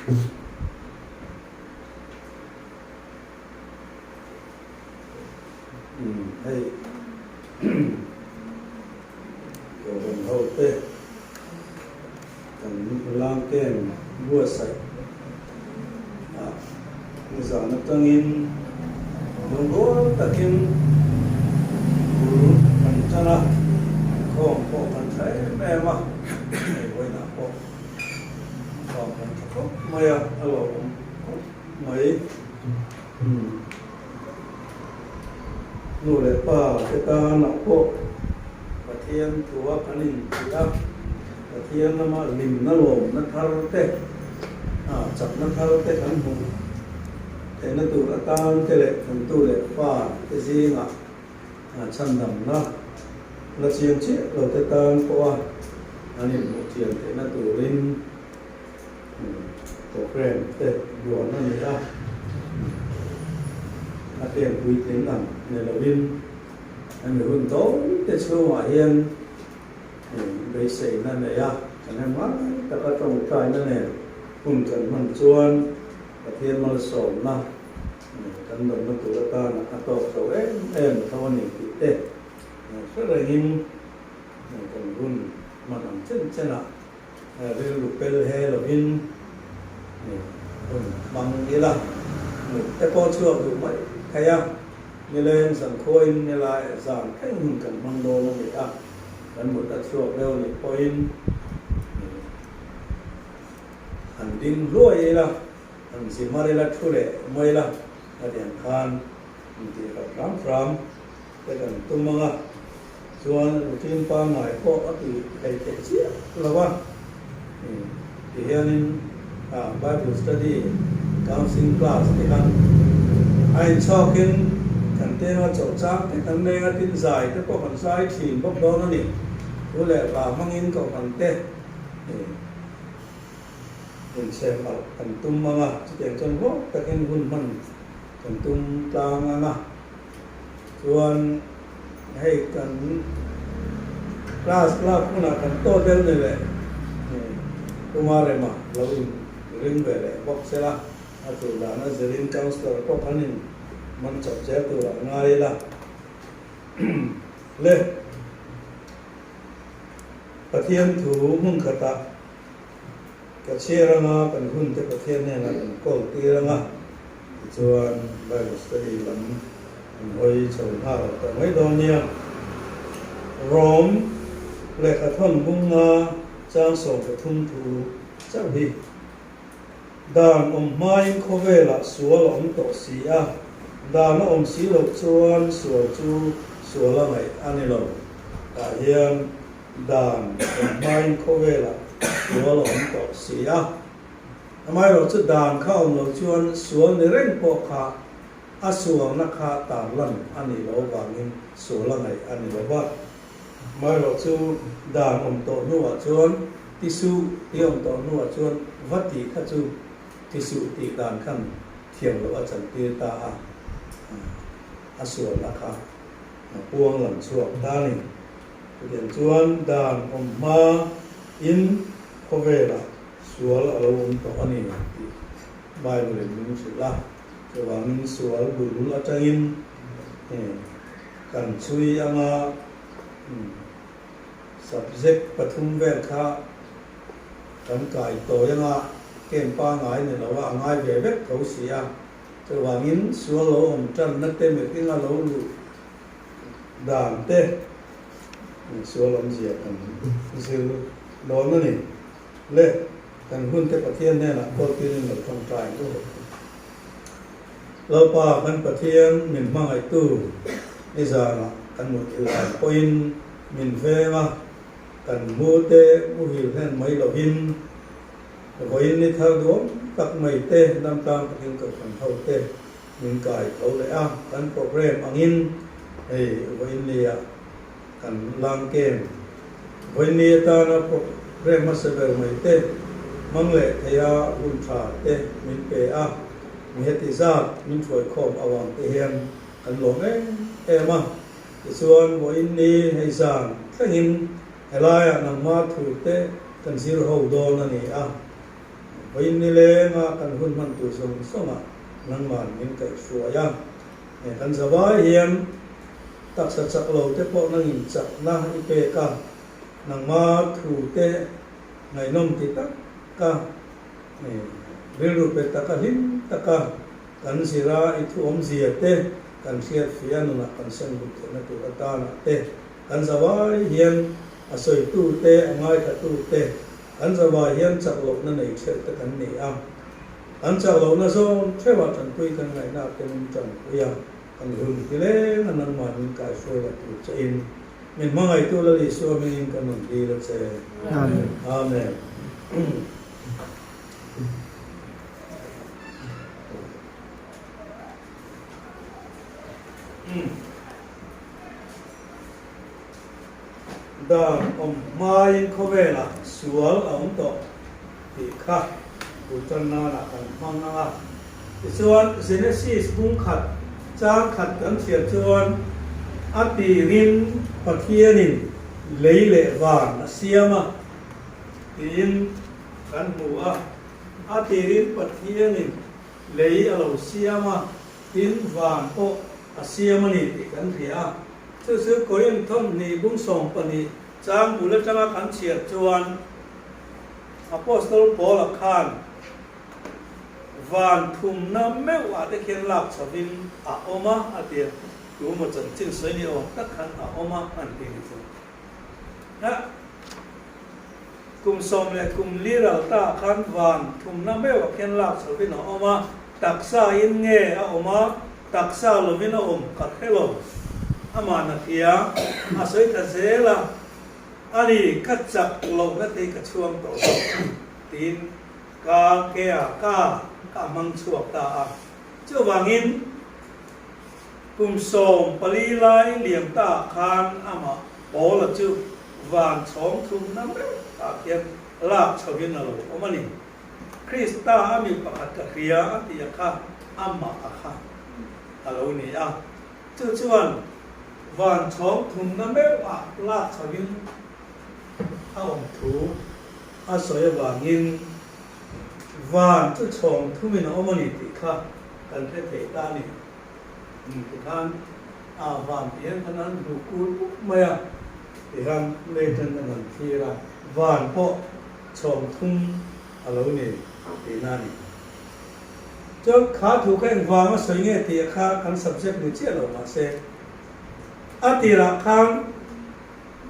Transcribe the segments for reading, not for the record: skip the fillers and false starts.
Hei Kohhran ho te kan lang kem buatsaih a nizan atangin lungrual takin bul kan tan a, inkhawm pawh kan tha em em a, hei vawiinah pawh inkhawm kan tha khawp mai a, a lawmawm khawp mai. Nu leh pa te tanah pawh Pathian thua kan inhrilh a, Pathian lama hlimna lawmna thar te, chakna thar te kan hmuh theihna tur atan te leh kan tu leh fa te zingah chhandamna la chiang chiah lo te tan pawha an inhmuh chian theihna turin Programme te duan a ni a, a pen puitling ang ni lovin hemi hun tawi te chhungah hian beiseina nei a, thahnem ngai taka tawngtaina nen hun kan hman chuan Pathian malsawmna kan dawnna tur atana a tawk tho em em tho a ni tih te hre rengin kan hun hman ang chen chen ah Rilru pel he lovin hun hmang ila, mut te pawh chhuak duh mai thei a, nileng zankhuain nilai zan thleng hun kan hmang dawn a ni a, kan mut a chhuak deuh nih pawhin han ding hluai ila, han zi mar ila, thu leh mai ila, hetiang khan intih hlauh hram hram te kan tum ang a, chuan routine pangngai pawh a ti thei theih chiah lo a, ti hianin Bible study counselling class te khan a inchhawkin kan tenga chawlh chang te kan leng a, tin zai te pawh kan zai thin bawk dawn a ni, thu leh hla hmangin kohhran te inchhem alh kan tum ang a, chutiang chuan huau takin hun hman kan tum tlang ang a. Chuan hei kan class lak hunah kan tawt deuh ni leh Puma Rema lo in ring ve leh bawk se la, a tur dana zirin councellor pawh khan in man chawp zel tur ah ngai ila le. Pathian thu hmun khatah ka chhiar anga kan hun te Pathian hnenah kan kawl tir anga tichuan Bible study lam an hawi chho nghal tawh mai dawn nia. Rom lehkha thawn bunga chang 13 thu chauh hi dan awm hmain khawvelah sual a awm tawh si a, dan a awm si loh chuan sual chu sual a ngaih a ni lo. Tah hian Dan awm hmain khawvelah sual a awm tawh si a. Amaherawh chu dan kha awm lo chuan sual ni reng pawh kha a sualna kha tarlan a nih loh avangin sual a ngaih a ni lo va. Amaherawh chu dan awm tawh hnuah chuan tisuh tih awm tawh hnuah chuan va tih kha chu tisuh tih dan khan thiam loh a chantir ta a, a sualna kha a puang lam chhuak ta a ni. Chutiang chuan dan awm hma in khawvelah sual a lo awm tawh a ni tih Bible in min hrilh a. Chuvangin sual bul atangin kan chhui anga subject pathum vel kha kan kai tawi anga camp pangai ni lo a, a ngai ve vek tho si a. Chuvangin sual lo awm tanna te mihring a lo luh dan te sual awmzia kan zir dawn a ni. Le, kan hun te Pathian hnenah kawltirin lo tawngtai ang u. Lalpa kan Pathian min hmangaihtu nizanah kan muthilh dan pawhin min veng a, kan mu te muhil hlen mai lovin vawiin ni thar duam tak mai te damtlang takin kohhran ho te Min kai tho leh a, kan program angin hei vawiinnia kan lang kem. Vawiinni atana program hmasa ber mai te hmang leh theia hun tha te min pe a, mi heti zat min hruaikhawm avang te hian kan lawm em em a. Tichuan vawiinni hei zan thlengin helaiah nangma thu te kan zir ho dawn a ni a. Vawiin nilenga kan hun hman tur zawng zawngah nangman min kaihhruai a. Kan zavai hian taksa chak lo te pawh nangin chakna i pek a, nangma thu te ngaihnawm ti taka rilru pe taka hlim taka kan zir a, i thu awmzia te kan hriat fia nunah kan sen lut theihna tur atanah te kan zavai hian a sawitu te, a ngaithlatu te kan zavai hian chak lohna nei theuh te kan ni a. Kan chak lohna zawng theuhah tanpui kan ngaihna te min tanpui a, kan hun hi leng a nangmah min kaihruai la tur che in min hmangaihtu Lal Isua hmingin kan rawn dil a che. Amen. Amen. Dan awm hmain khawvelah sual a awm tawh tih kha bul tan nanah kan hmang ang a. Tichuan, Genesis bung khat chang khat kan chhiar chuan a tirin Pathianin lei leh van a siam a tiin kan hmu a. A tirin Pathianin lei a lo siam a, tin van pawh a siam a ni tih kan hria a. Chu chu Korinth thawmhnih bung 12 chang bul atanga kan chhiar chuan Apostol Paula khan van thumna meuh ah te khian lak chhovin a awm a a ti a, tu maw chanchin sawi ni awm tak khan a awm a an ti ni chu. A kum sawm leh kum li ral ta ah khan van thumna meuh ah khian lak chhovin a awm a, taksa in nge a awm a, Taksa lovin a awm ka hre lo. Amah na hria, a sawi ta zel a, A ni, ka chak lohna te hi ka chhuang tawh zawk tiin ka ke a ka ka hmang chhuak ta a. Chuvangin kum 14 lai liam ta ah khan amah Paula chu van chhawng thumna meuh ah khian lak chhovin a lo awm a ni. Krista a mi pakhat ka hria a tih a kha amah a kha a lo ni a. Chu chuan van chhawng thumna meuh ah lak chhoin a awm thu a sawi avangin van chu chhawng thumin a awm a ni tih kha kan hre thei ta a ni. Tikhan a van tih hian kan han hmu kul pup mai a, tihian leitan an han thlir a, van pawh chhawng thum a lo ni tihna a ni. Chuan kha thu kha engvang a sawi nge tih kha kan subject ni chiah lo mahse a tirah khan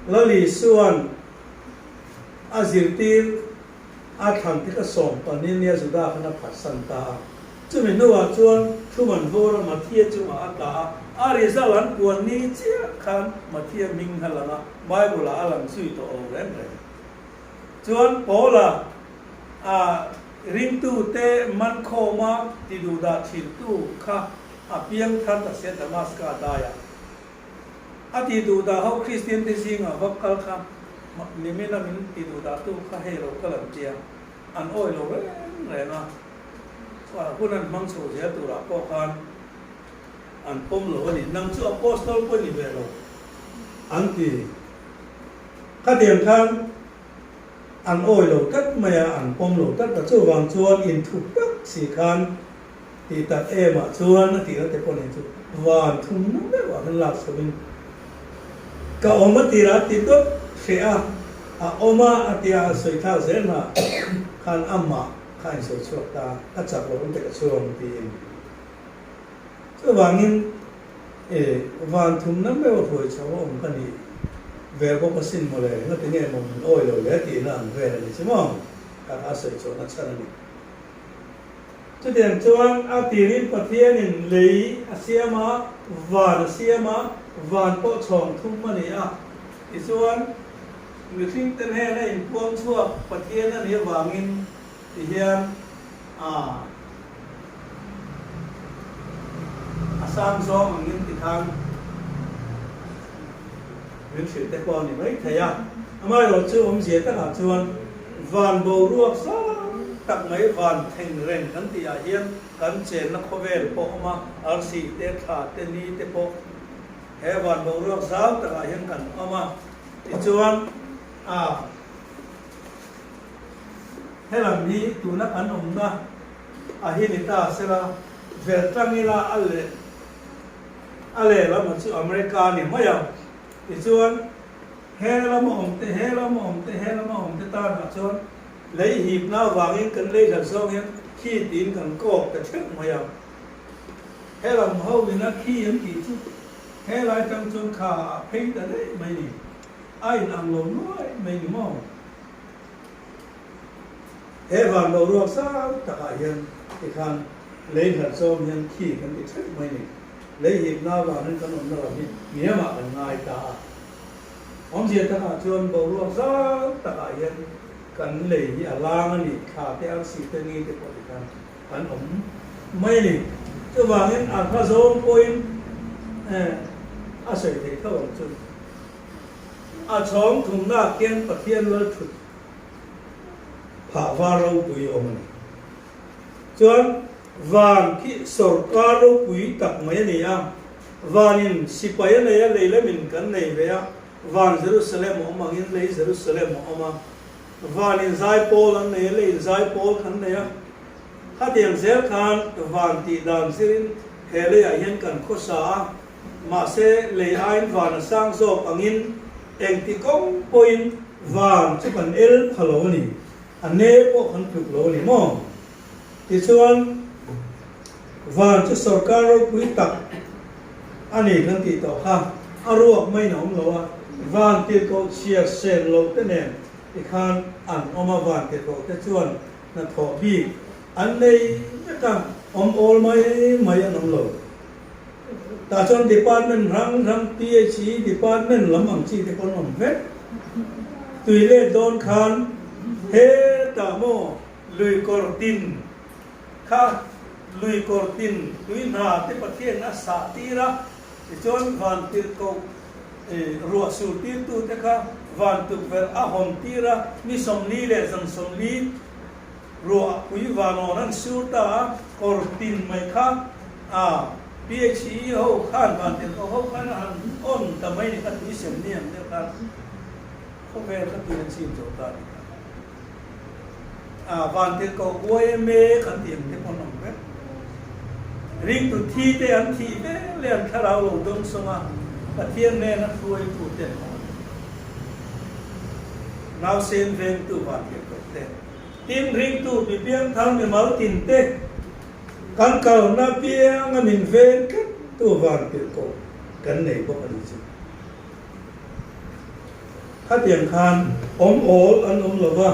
Lali Suan a zirtir a thlan te kha 14 nia Juda khan a phatsan ta a. Chumi hnuah chuan Thuman Vawra Mathia chungah a tla a, a result an puan ni chiah khan Mathia hming a lang a, Bible-ah a lang zui tawh lo reng reng. Chuan Paula a ringtute man khawma ti duhdah thintu kha a piang thar ta sia Damaska daiah. A ti duhdah ho Kristian te zingah vak kal kha nimina min ti duhdahtu kha hei lo kal an tia, an awi lo reng reng a, hun an hmang chho zel turah pawh khan an pawm lo a ni. Nang chu Apostol pawh i ni ve lo an ti. Khatiang khan an awi lo tlat mai a, an pawm lo tlat a, chuvang chuan inthup tak si khan tih tak em ah chuan a tihna te pawh nen chu van thum na meuh ah khan lak chhoin ka awm a tirah a ti dawt hreh a, a awm a a tia a sawi thlak zel hna khan amah kha a insawi chhuak ta a, ka chak loh ang te ka chhuang tiin. Chuvangin e van thumna meuh a hruai chho a awm ka nih ve bawk asin mawle, ngati nge maw min awi lo le tihna ang vel a ni che maw? Ka kha sawi chhuahna chhan a ni. Chutiang chuan a tirin Pathianin lei a siam a, van a siam a, van pawh chhawng thum a ni a. Tichuan mihringte hnena inpuang chhuak Pathian a nih avangin Tihian a a sang zawng angin tikhan min hrilh te pawh a ni mai thei a. Amaherawh chu awmzia takah chuan van boruak sang tak mai van thleng reng kan tih ah hian kan chenna khawvel pawh awm a, arsi te, thla te, ni te pawh he van boruak zau takah hian kan awm a. Tichuan a. Helam hi tuna kan awmna a hi ni ta sela, vel tang ila a leh a lehlam a chu America a ni mai a. Tichuan, he lama awm te, he lama awm te, he lama awm te tanah chuan lei hipna avangin kan lei hlat zawng hian khi tiin kan kawk ta theuh mai a. He lam ho ina khi an tih chu he lai tang chuan kha a phei ta daih mai ni. A inang lo nuai mai ni maw? He van boruak sang takah hian tikhan lei hlat zawng hian khi kan ti theuh mai ni. Lei hipna avangin kan awmna lam hi hniamah kan ngai ta a. Awmzia takah chuan boruak zau takah hian kan lei hi a lang a ni, thla te, arsi te, ni te pawh tikhan kan awm mai a ni. Chuvangin a hla zawng pawhin a sawi theih tho ang chu. A chhawng thumnak hian Pathian lal thut phah var ropui a awm a ni. Chuan van khi sawrkar ropui tak mai a ni a, vanin sipai a nei a, lei lamin kan nei ve a, van Jerusalem a awm angin lei Jerusalem a awm a, vanin zaipawl an nei a, leiin zaipawl kan nei a. Khatiang zel khan van tih dan zirin he leiah hian kan khawsa a, Mahse, lei aiin van a sang zawk angin engti kawng pawhin van chu kan el pha lo a ni, a ne pawh kan tluk lo a ni maw? Tichuan, van chu sawrkar ropui tak a ni kan tih tawh kha, a ruak maiin a awm lo a, van tirhkoh chhiar sen loh te nen tikhan an awm a, van tirhkoh te chuan hnathawh bik an nei vek a, awm awl mai mai an awm lo. Tah chuan department hrang hrang PHE department lam ang chi te pawh an awm vek. Tui let dawn khan hetah maw lui kawr tin kha lui kawr tin tui hna te Pathian a sah tir a, tichuan van tirhkoh ruah sur tirtu te kha van tukverh a hawn tir a, ni 40 leh zan 40 Ruah pui vanawn an sur ta a, kawr tin mai kha a PHE ho khan vantirhkoh ho khan a han on ta mai ni kha tui sem ni ang deuh khan khawvel kha tui an chim zo ta ni kha. A vantirhkoh YMA kan tih ang te pawh an awm vek. Ringtu thi te an thih vel leh an thlarau lo dawng sawng a, Pathian hnena hruaitu te an awm a ni. Nausen vengtu vantirhkoh te. Tin, ringtu mi piangthar mimal tin te kan kalna pianga min ven tlat tu van tirhkoh kan nei bawk a ni chu. Khatiang khan awm awl an awm lo va,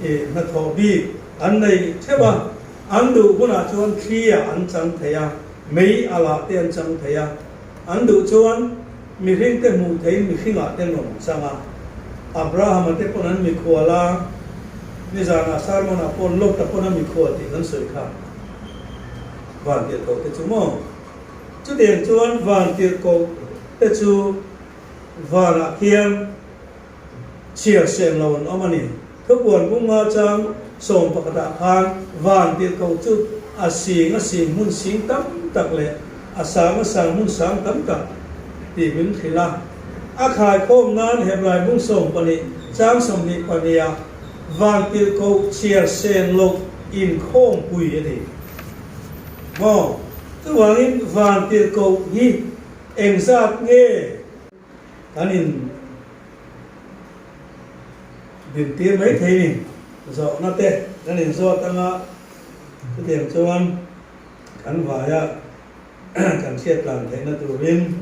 i hnathawh bik an nei theuh a, an duh hunah chuan thli ah an chang thei a, mei a lah te an chang thei a, an duh chuan Mihring te hmuh theiin mihringah te rawn chang a, Abrahama te pawn an mikhual a, nizanah sermon-ah pawn Lot-a pawn a mikhual tih kan sawi kha. Vantirhkoh te chu maw? Chutiang chuan vantirhkoh te chu vanah khian chhiar sen lo an awm a ni. Thupuan bunga chang sawm pakhatah khan vantirhkoh chu a sing a sing hmun sing tam tak leh a sang a sang hmun sang tam tak tih min hrilh a. A khaikhawm nan Hebrai bung 12 chang 22 ah vantirhkoh chhiar sen loh inkhawmpui a ni. Maw? Chuvangin vantirhkoh hi engzat nge? Kan in din tir mai thei ni. Zawhna te kan in zawt anga chutiang chuan kan vaia kan hriat tlan theihna turin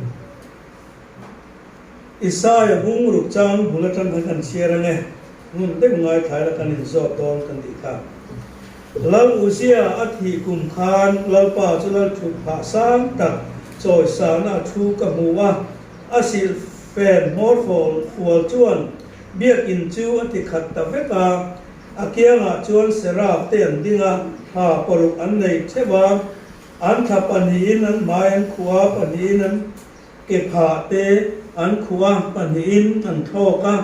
Isaia bung ruk chang bul atang khan kan chhiar ange. Ngun deuh ngaithlai la kan in zawt dawn kan tih kha. Lal Uzia a thih kum khan Lalpa chu Lal thut phah sang tak chawisana a thu ka hmu a, a silhfen hmawr fawl fual chuan biakinn chu a ti khat ta vek a, a kiangah chuan seraf te an ding a, thla paruk an nei theuh a, an thla pahnihin an hmai an khuh a, pahnihin an ke phah te an khuh a, pahnihin an thlawk a,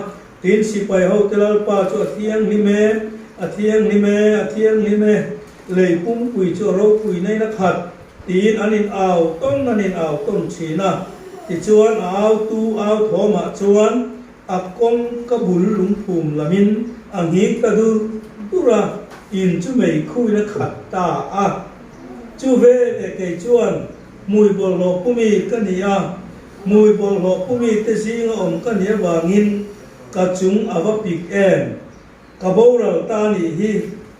tin sipai hote Lalpa chu a thianghlim e, a thianghlim e, a thianghlim e, lei pumpui chu a ropui nain a khat, tiin an in au tawn an in au tawn thin a. Tichuan a autu au thawmah chuan a kawngka bul lungphum lamin a nghik ta dur dur. dur a, in chu meikhuin a khat ta a. Chu veleh kei chuan hmui bawlhhlawh pumi ka ni a, hmui bawlhhlawh pumi te zinga awm ka nih avangin ka chung a va pik em? Ka boral ta nih hi,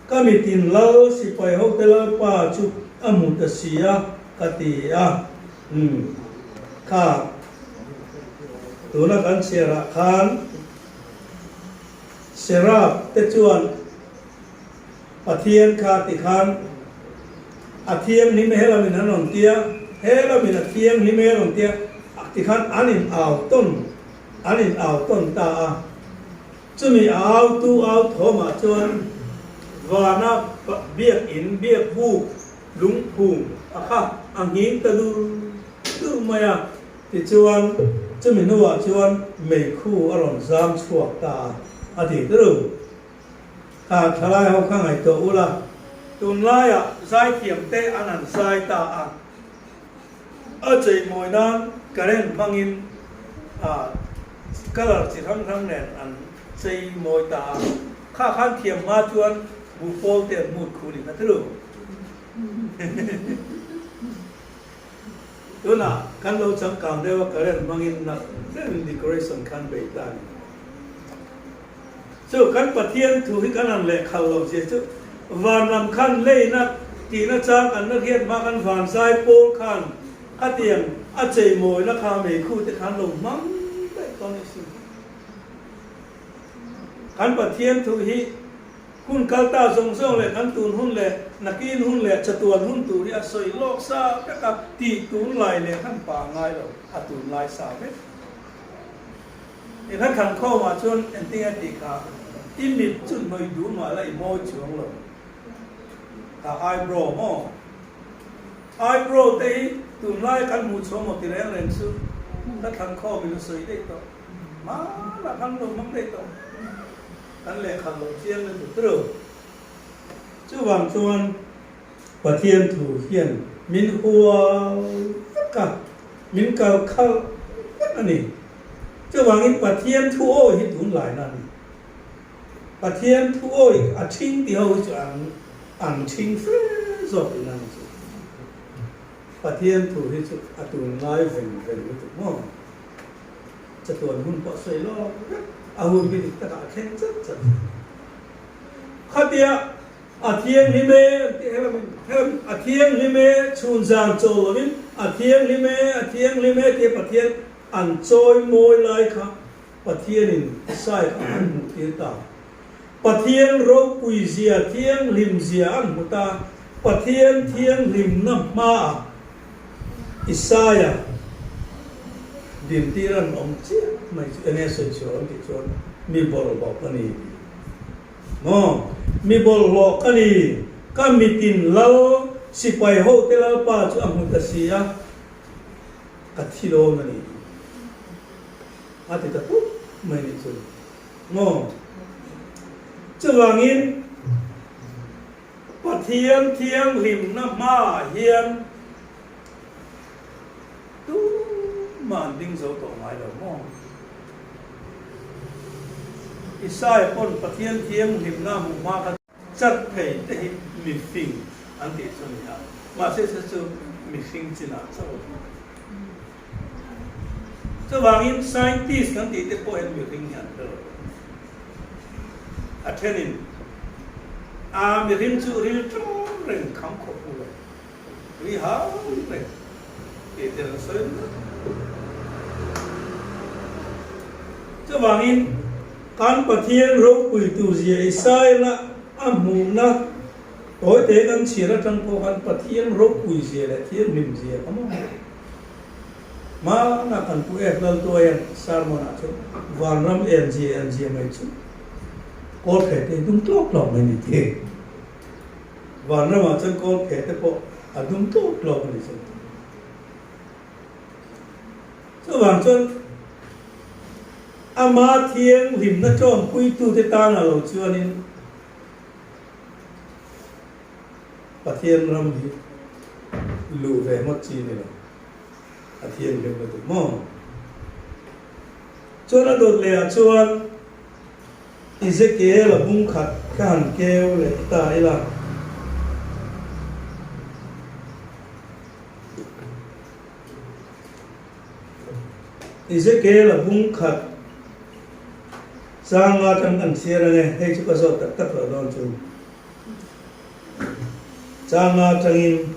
ka mitin lal sipai hote lalpa chu a hmu ta si a, ka ti a. Umm, kha tuna kan chhiarah khan Seraph te chuan Pathian kha ti khan a thianghlim e helamin an rawn tia, helamin a thianghlim e a rawn tia ti khan an in au tawn, an in au tawn ta a. Chumi a autu au thawmah chuan vana biakinn biak buk lungphum a kha a nghing ta dur dur mai a. Tichuan, chumi hnuah chuan meikhu a rawn zam chhuak ta a, a ti ru. Kha thalai ho kha ngaihtuah ula. Tunlaiah zaithiamte an han zai ta a. A cheimawi nan current hmangin colour chi hrang hrang nen an chei mawi ta a, kha khan thiam hma chuan buhpawl te an mut khu ni kha tlu. Tunah kan lo changkang deuh a current hmangin nalh deuhin decoration khan bei ta a ni. Chu kan Pathian thu hi kan han lehkhal lo zia chu van lam khan leina tihna chang kan la hriat hma kan van zai pawl khan khatiang a cheimawina kha meikhu te khan lo hmang daih tawh a ni sin. Kan Pathian thu hi hun kal ta zawng zawng leh kan tun hun leh nakin hun leh chatuan hun tur hi a sawi lawk sa vek a, tih tunlai leh khan pa ngai lo a tunlai sa vek. I hla thlan khawmah chuan engtin a tih kha i mit chu hnawih duh mah la i mawi chuang lo. Kha eyebrow maw? Eyebrow te hi tunlai kan hmuh chhuah maw ti reng reng chu hla thlan khawmin a sawi daih tawh. Hmanah khan lo hmang daih tawh. Kan lehkha lo chiang lutuk tru. Chuvang chuan Pathian thu hian min hual vek a, min kal khalh vek a ni. Chuvangin Pathian thu awi hi tunlaina a ni. Pathian thu awi a ṭhing ti ho hi chu an an ṭhing fe zawk in a ni chu. Pathian thu hi chu a tunlai veng veng lutuk maw? Chatuan hun pawh sawi lawk vek, a hun hi dik takah a thleng chat chat. Khatia A thianghlim e, an ti helamin, helamin, a thianghlim e, chhun zan chawl lovin, a thianghlim e, a thianghlim e tia Pathian an chawi mawi lai kha Pathianin Isai kha an hmuh tir ta. Pathian ropui zia, thianghlim zia an hmu ta. Pathian thianghlimna hmaah Isaia dintir an awm chiah mai chu enge sawi chhuah an tih chuan mi bawlhhlawh ka ni tih. Maw, mi bawlhhlawh ka ni, ka mitin lal sipai hote lalpa chu a hmu ta si a, ka thi dawn a ni a ti ta pup mai nih chu. Maw, chuvangin Pathian thianghlimna hmaah hian Tumah an ding zo tawh ngai lo maw? Isaiah pawn Pathian thianghlimna hmuh hma kha chat thei te hi mifing an tih chu a ni a, mahse chu chu mihring chinah chauh a ni. Chuvangin scientist kan tih te pawh hian mihring hi an hre lo. A thenin a mihring chu ril ṭawm reng kham khawp u lo. Tui hau reng tih te an sawi ringawt. Chuvangin kan Pathian ropui tur zia Israela a hmuhna tawite kan chhiar atang pawh khan Pathian ropui zia leh thianghlim zia kha maw hmanah kan pu F Laltuaian sermon ah chuan vanram en zia en zia mai chu kawlphe te hi dum tlawk tlawk mai ni ti. Vanramah chuan kawl phe te pawh a dum tlawk tlawk a ni chu. Chuvang chuan ama thianghlimna tawmpuitute tana lo chuanin Pathian ram hi luh ve ngawt chi ni lo. A thianghlim lutuk maw? Chuan a dawt lehah chuan Ezekiel-a bung khat. Ka han keu leh ta ila. Ezekiel a bung khat changa atang kan chhiar ange, hei chu ka zawt tak tak loh dawn chu. Changa atangin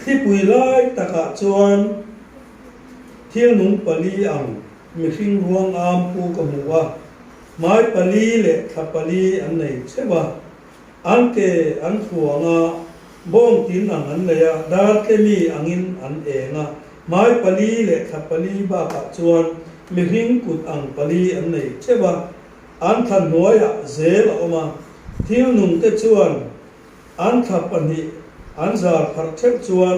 thlipui lai takah chuan thil nung pali ang mihring ruang am pu ka hmu a, hmai pali leh thla pali an nei theuh a. An ke an thuang a, bawng tin ang an nei a, dar tlemi angin an eng a, hmai pali leh thla pali bakah chuan mihring kut ang pali an nei theuh a, an thla hnuaiah zel a awm a, thil nungte chuan an thla pahnih an zar pharh theuh chuan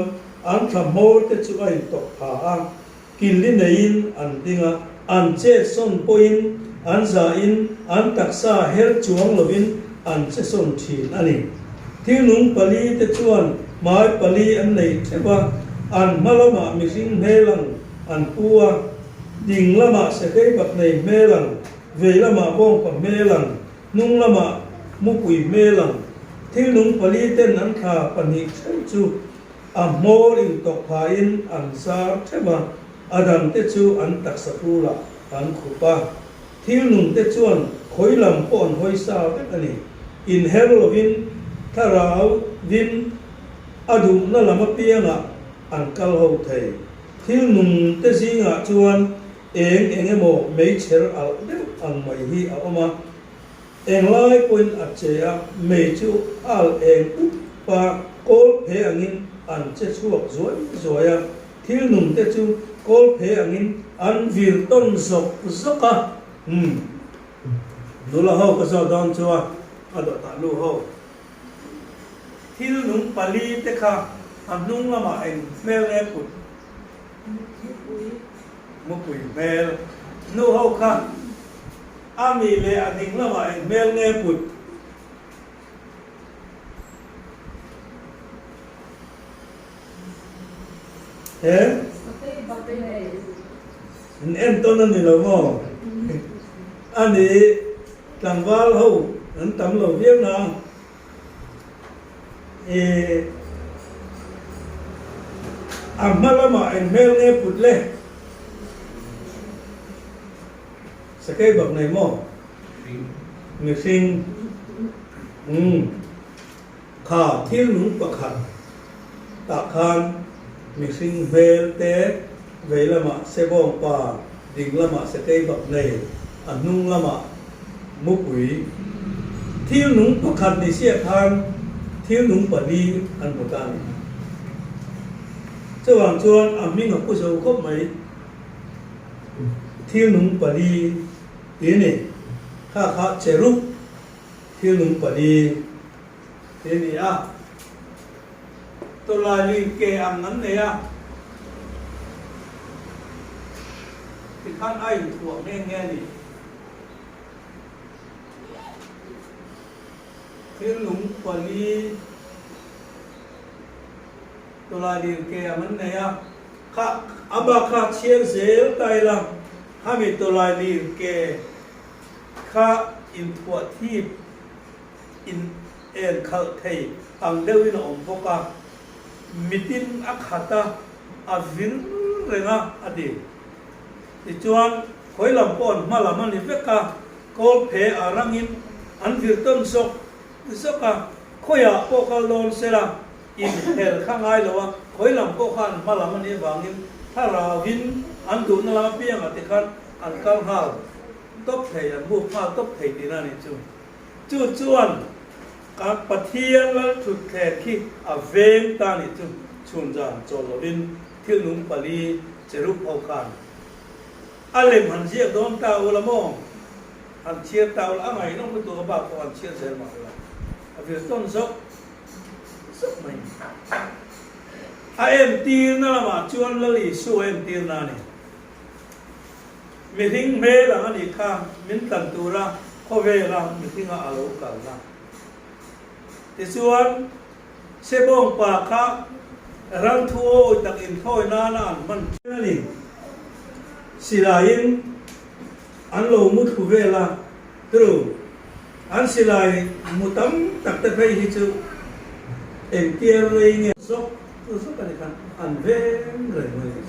an thla hmawr te chu a intawk pha a. Killi neiin an ding a, an chet sawn pawhin an zahin an taksa her chuang lovin an che sawn thin a ni. Thilnung pali te chuan hmai pali an nei theuh a, an hma lamah mihring hmel ang an pu a, ding lamah sekei bak nei hmel ang, vei lamah bawngpa hmel ang, hnung lamah mupui hmel ang. Thilnung pali ten an thla pahnih theuh chu A hmawr intawk phain an zar theuh a, a dangte chu an taksa tulah an khup a. Thil nungte chuan khawi lam pawh an hawi sa vek a ni. Inher lovin thlarau vin a duhna lam apiangah an kal ho thei. Thil nungte zingah chuan eng eng emaw meichher alh deuh ang mai hi a awm a. Englai pawhin a che a, mei chu a al eng up a, kawl phe angin an che chhuak zuai zuai a, thil nung te chu kawl phe angin an vir tawn zawk zawk a. Umm, nula ho ka zawt dawn chu a, a dawtah nu ho. Thil nung pali te kha a hnung lamah eng hmel nge put? Mupui hmel. Nu ho kha. A nih leh a ding lamah eng hmel nge put? He? In entawn a ni lo maw? A nih tlangval ho an tam lo viau na. I a hma lamah eng hmel nge put le? Sakei bak nei maw? Mihring. Umm. Kha thil nung pakhat tah khan mihring hmel te vei lamah sebawng pa, ding lamah sakei bak nei, a hnung lamah mupui. Thil nung pakhat ni siah khan thil nung pali an hmu ta a ni. Chuvang chuan a hming a pu zo khawp mai. Thil nung pali ti a ni. Kha kha cherub thil nung pali ti a ni a. Tawlaili ke ang an nei a. Tikhan a inthuah nghe nghe a ni. Thil nung pali tawlaili ke ang an nei a. Kha a bak kha chhiar zel ta ila, khami tawlai lir ke kha inthuah thip in en khalh thei ang deuhin a awm bawk a, mitin a khat a, a vir reng a, a ti. Tichuan, khawi lam pawh an hma lam a ni vek a, kawl phe a rangin an vir tawn zawk zawk a, khawiah pawh kal dawn sela, Inher kha ngai lo a, khawi lam pawh khan hma lam a nih avangin thlarauin an duhna lam apiangah te khan an kal nghal tawp thei, an move nghal tawp thei tihna a nih chu. Chu chuan kan Pathian lal thutthleng khi a veng ta a nih chu, chhun zan chawl lovin thil nung pali cherub ho khan a lem han ziak dawn ta ula maw? Han chhiar ta ula, a ngaihnawm lutuk a bak pawh han chhiar zel mah ula a vir tawn zawk. Zauh mai. A entirna lamah chuan Lal Isua entirna a ni. Mihring hmel ang a nih kha min tlan tura khawvela mihringa a lo kalna. Tichuan, Sebawng pa kha ram thu awi tak inthawi nana an hman thin a ni. Silaiin an lo mu thlu vel a, True. An silai mu tam tak te phei hi chu engtia rei nge zawk zawk a ni khan an veng reng mai a ni.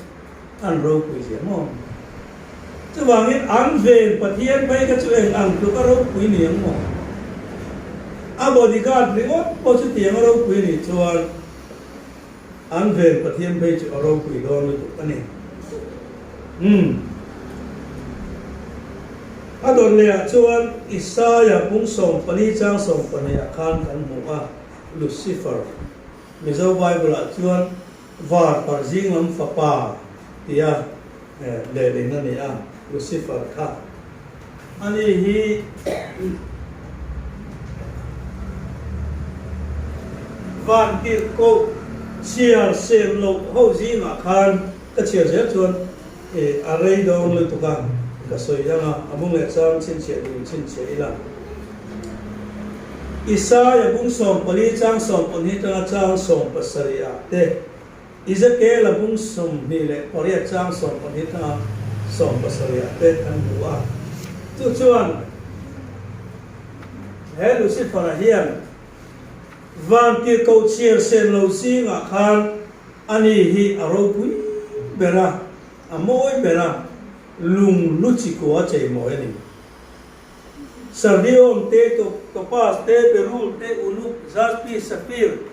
An ropui zia maw? Chuvangin an ven Pathian phei kha chu eng ang tluk a ropui ni ang maw? A bodyguard ringawt pawh chutiang a ropui a nih chuan An ven Pathian phei chu a ropui dawn lutuk a ni. Umm. A dawt lehah chuan Isaia pung 14 chang 12 ah khan kan hmu a, Lucifer, Mizo Bible-ah chuan Var parh zing lam fapa tia lehlin a ni a, Lucifer kha. Ani hi Vantirhkoh chhiar sem loh ho zingah khan ka chhiar zel chuan a rei dawn lutuk a, ka sawi ang a, a bung leh chang chhinchhiah duh in chhinchhiah ila. Isaia bung 14 chang 12 tanga chang 17 ah te. Ezekiel-a bung 28 chang 12 tanga 17 ah te kan hmu a. Chu chuan he Lucifer-a hian vantirhkoh chhiar sen lo zingah khan ani hi a ropui ber a, a mawi ber a, lung lu chikua cheimawi a ni. Sardion te, topaz te, berul te, uluk, jaspi, safir,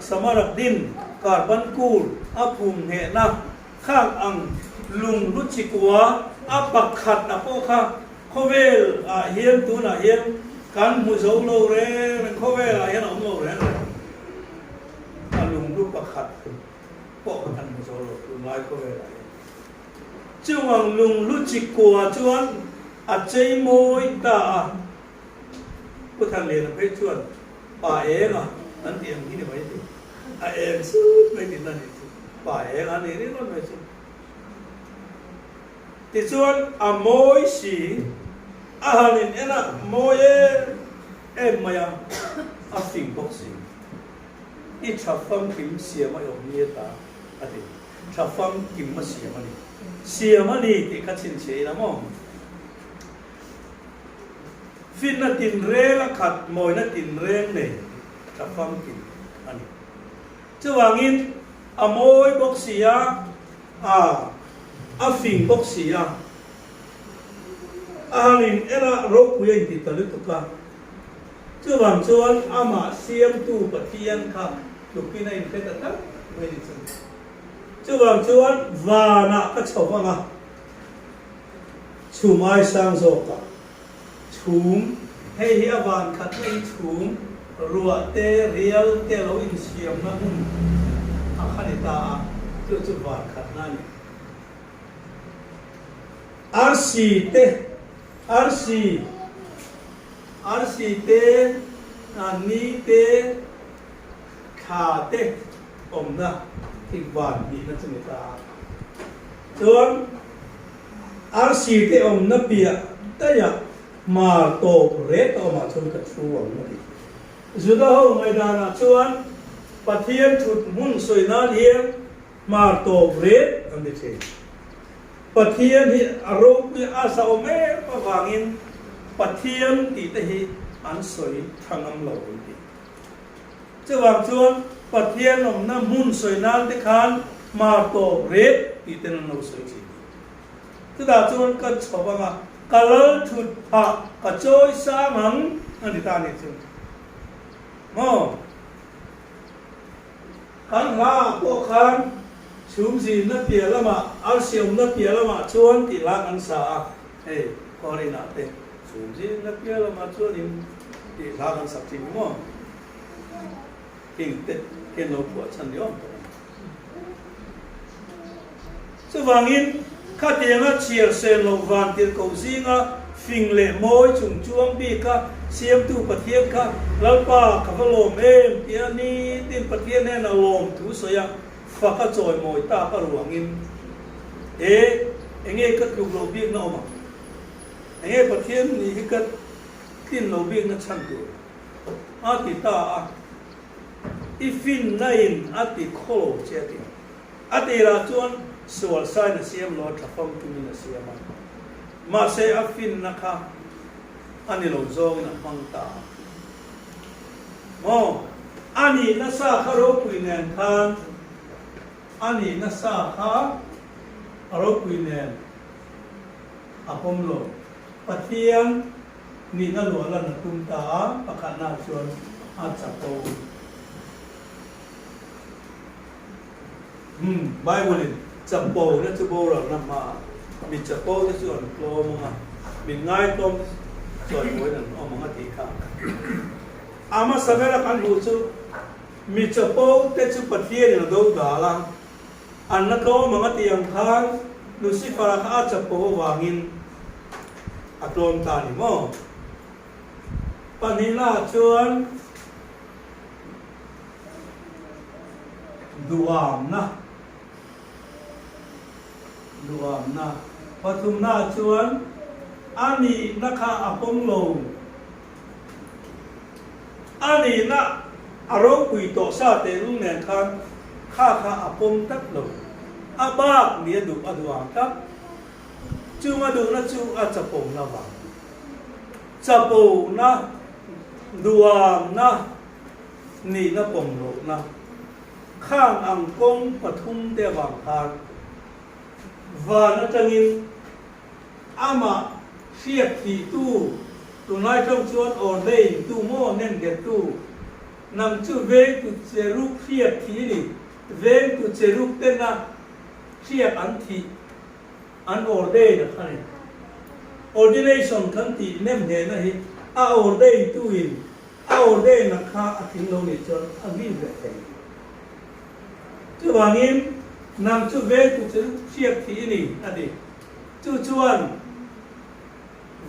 samarakdin, karbankul, a phum nghehna, khang ang lung hlu chikua a pakhat a pawh kha khawvel ah hian tunah hian kan hmu zo lo reng reng, khawvel ah hian a awm lo reng reng. A lung hlu pakhat pawh kha kan hmu zo lo tunlai khawvel ah hian. Chuvang lunghlu chikua chuan a chei mawi ta a, Pu Thanliana phei chuan pa eng a an tih ang hi ni mai thei, a eng sut mai tihna a nih chu, pa eng a nih ringawt mai chu. Tichuan a mawi si, a han in en a mawi em em mai a, a fing bawk si, i tha famkim siam a awm ni ata a ti. Tha famkim a siam a ni. Siam a ni tih kha chhinchhiah ila maw? Finna tinreng a khat, mawina tinreng nei tha famkim a ni. Chuvangin a mawi bawk si a, a a fing bawk si a, a han in en a, ropui a inti ta lutuk a. Chuvang chuan amah siamtu Pathian kha tlukin a inhre ta tlat mai ni chu. Chuvang chuan vanah ka chho vang a, chhum ai sang zawkah chhum, hei hi a van khatna hi chhum, ruah te, rial te lo insiamna hmun a kha ni ta a, chu chu van khatna a ni. Arsi te, arsi, arsi te, ni te, Thla te awmna thik van hnihna chu ni ta a. Chuan arsi te awmna piah daihah hmar tawp ret a awmah chuan ka thu ang a ti. Juda ho ngaihdanah chuan Pathian thut hmun sawi nan hian hmar tawp ret an ti thin. Pathian hi a ropui a sa awm em avangin Pathian tih te hi an sawi tha ngam lo an ti. Chuvang chuan Pathian awmna hmun sawi nan te khan hmar tawp ret tih ten an lo sawi thin. Chutah chuan ka chho ang a, ka lal thut phah ka chawi sang ang a ni ta nih chu. Maw? Kan hla ah pawh khan chhum zinna piah lamah, arsi awmna piah lamah chuan tih hla kan sa a, hei Kawrin ah te chhum zinna piah lamah chuanin tih hla kan sak thin maw? King te hian lo phuah chhan ni awm tak a ni. Chuvangin, khatianga chhiar sen loh van tirhkoh zinga fing leh mawi chung chuang bika Siamtu Pathian kha Lalpa ka va lawm em tia nitin Pathian hnena lawm thu sawi a, fak a chawi mawi tak a ruangin, E, enge ka tluk loh bikna awm ang? Enge Pathian nih hi ka tlin loh bikna chhan tur? A ti ta a, I finna in a ti khaw lo che a ti. A tirah chuan sual sain a siam lo a, tha famkimin a siam a. Mahse a finna kha A ni lo zawngin a hmang ta a. Maw? A nihna sa kha ropui nen khan, a nihna sa kha a ropui nen a pawm lo. Pathian nihna luah lan a tum ta a, pakhatna chuan a chapo. Umm, Bible-in chapo na chu boralna hmaah mi chapo te chu an tlawm ang a, mi ngaitlawm te chu chawimawiin an awm ang a tih kha. A hmasa bera kan hmuh chu mi chapo te chu Pathianin a do dal a, an la tlawm ang a tih ang khan Lucifer-a kha a chapo avangin a tlawm ta a ni maw? Pahnihnaah chuan. Duamna Duamna Pathumna chuan a nihna kha a pawm lo. A nihna a ropui tawh sa tehlul nen khan kha kha a pawm tlat lo. A bak nia duh a duam tlat. Chung a duhna chu a chapona vang. Chapona, duamna, nihna pawm lohna khang ang kawng pathum te avang khan van atangin amah hriat thihtu, tunlai tawng chuan ordain tu maw nenghettu, nang chu vengtu cherub hriat thih i ni, vengtu cherub tena hriak an thih an ordain a kha ni. Ordination kan tih nem hnehna hi a ordain tu in a ordain a kha a tling lo nih chuan a ngil ve thei. Chuvangin nang chu vengtu chu hriak thih i ni a ti. Chu chuan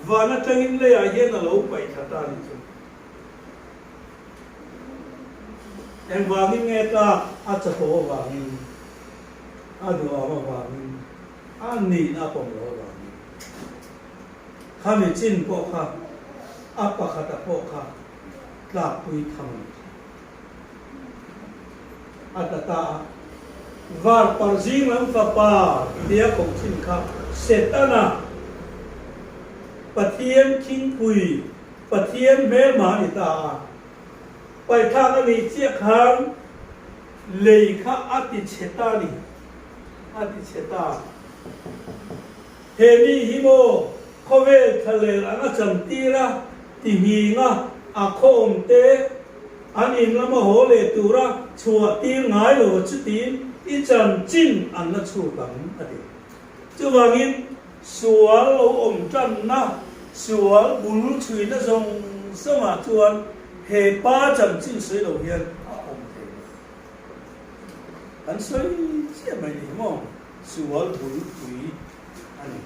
van atangin leiah hian a lo paih thla ta a nih chu. Engvangin nge tlak a chapo avangin a duham avangin a nihna a pawm loh avangin khami chin pawh kha a pakhata pawh kha tlakpui tham a ni kha. A ta ta a, Varpar zing lam fapa tia koh thin kha Setana, Pathian khingpui, Pathian hmelma a ni ta a. Paithlak a nih chiah khan Lei kha a ti chhe ta ni, a ti chhe ta. He mi hi maw khawvel thlalel anga chantir a, ti nghing a, a khawm te an in lama haw leh tura chhuah tir ngai lo a chutin i chanchin an la chhuk ang, a ti. Chuvangin sual lo awm tanna, sual bul chhuina zawng zawngah chuan he pa chanchin sawi lo hian a awm thei lo. Kan sawi chiah mai ni maw? Sual bul pui a ni.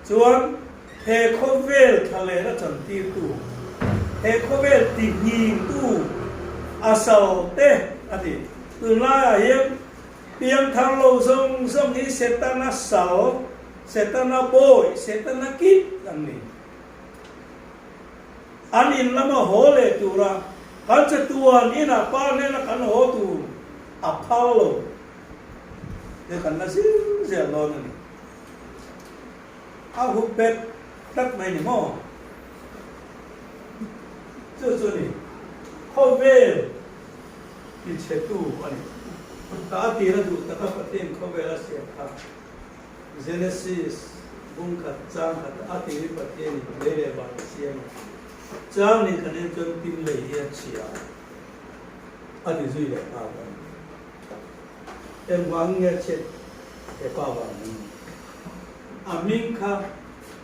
Chuan he khawvel thla lehna chantirtu, he khawvel tihningtu a sal te a ti. Tunlaiah hian Piangthar lo zawng zawng hi Setana sal, Setana bawi, Setana kit an ni. An in lama haw leh tura kan chatuan inah pa hnena kan haw tur a phal lo te kan la zir zel dawn a ni. A hup bet tlat mai ni maw? Chu chu ni khawvel. Tichhetu a ni. Ka a tira duh taka Pathian khawvel a siam kha Genesis bung khat chang khat a tirin Pathianin lei leh van a siam a, chang nih khan en chuan tin lei hi a chhia a ti zui leh nghal a ni. Engvang nge a chhiat he pa vang hi? A hming kha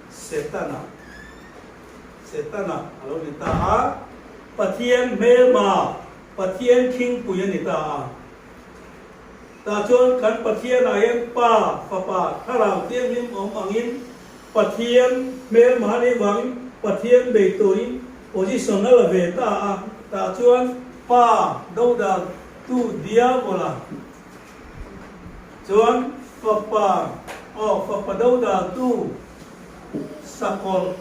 Setana. Setana a lo ni ta a, Pathian hmelma, Pathian khingpui a ni ta a. Tah chuan kan Pathianah hian Pa, Fapa, Thlarau Thianghlim awm angin Pathian hmelma a nih vangin Pathian bei turin position a la ve ta a. Tah chuan Pa dodal tu Diabola chuan Fapa, aw, Fapa dodal tu Sakawlh.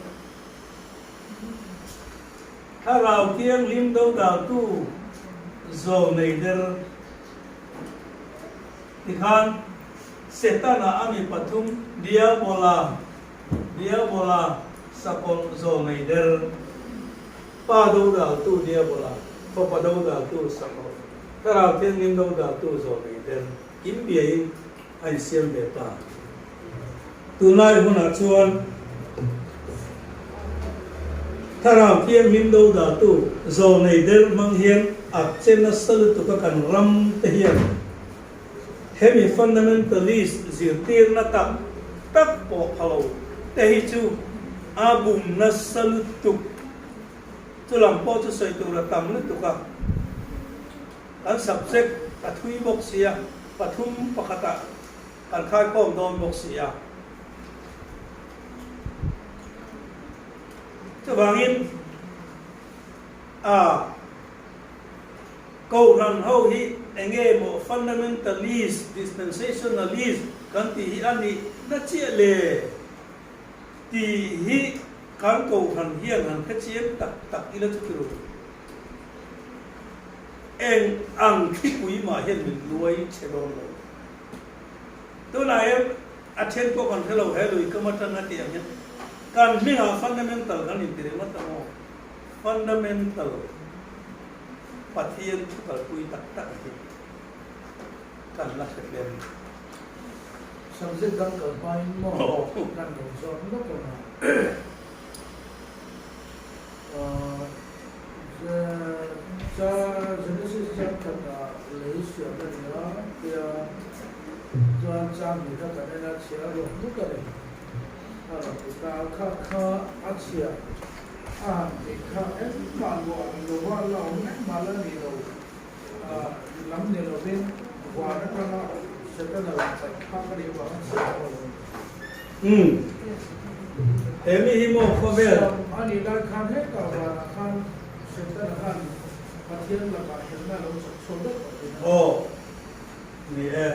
Thlarau Thianghlim dodaltu zawm nei der tikhan Setana a mi pathum Diabola, Diabola, Sakawlh zawnei der, Pa dodaltu Diabola, Fapa dodaltu Sakawlh, Thlarau Thianghlim dodaltu zawnei der inbiain a insiam ve ta. Tunlai hunah chuan Thlarau Thianghlim dodaltu zawnei der hmang hian a che nasa lutuk a kan ram te hian hemi fundamentalist zirtirna tak tak pawh pha lo te hi chu a bum nasa lutuk. Chu lam pawh chu sawi tur a tam lutuk a, kan subject a thui bawk sia, pathum pakhatah kan khaikhawm dawn bawk si a. Chuvangin a Kohhran ho hi enge maw fundamentalist, dispensationalist kan tih hi a nih na chiah le tih hi kan Kohhran hian han hrechiang tak tak ila chu tiro. Eng ang thlipui mah hian min luai chhe dawn lo. Tunah hian a then pawh kan hre lo he lui kam atanga tih ang hian kan hmingah fundamental kan inti ringawt ang aw. Fundamental Pathian thu kalpui tak tak hi kan la hre hle a ni. Subject dang kal hmain maw kan lo zawt lawk ang a. Genesis changkhatah lei siam a ni a tia chuan chang hnih kha kan en a chhia a rawk nuk a ni. A rawn ti ta a, kha kha a chhia a han tih kha engmah luah lova la awm engmah la ni lo lam ni lovin van atanga Setana rawn paih thlak a nih avanga chhia a lo ni. Umm. He mi hi maw khawvel? Siam a nih lai khan hetah vanah khan Setana khan Pathian lakah helna a lo chak chhuak vek tawh thin a. Aw. Ni e.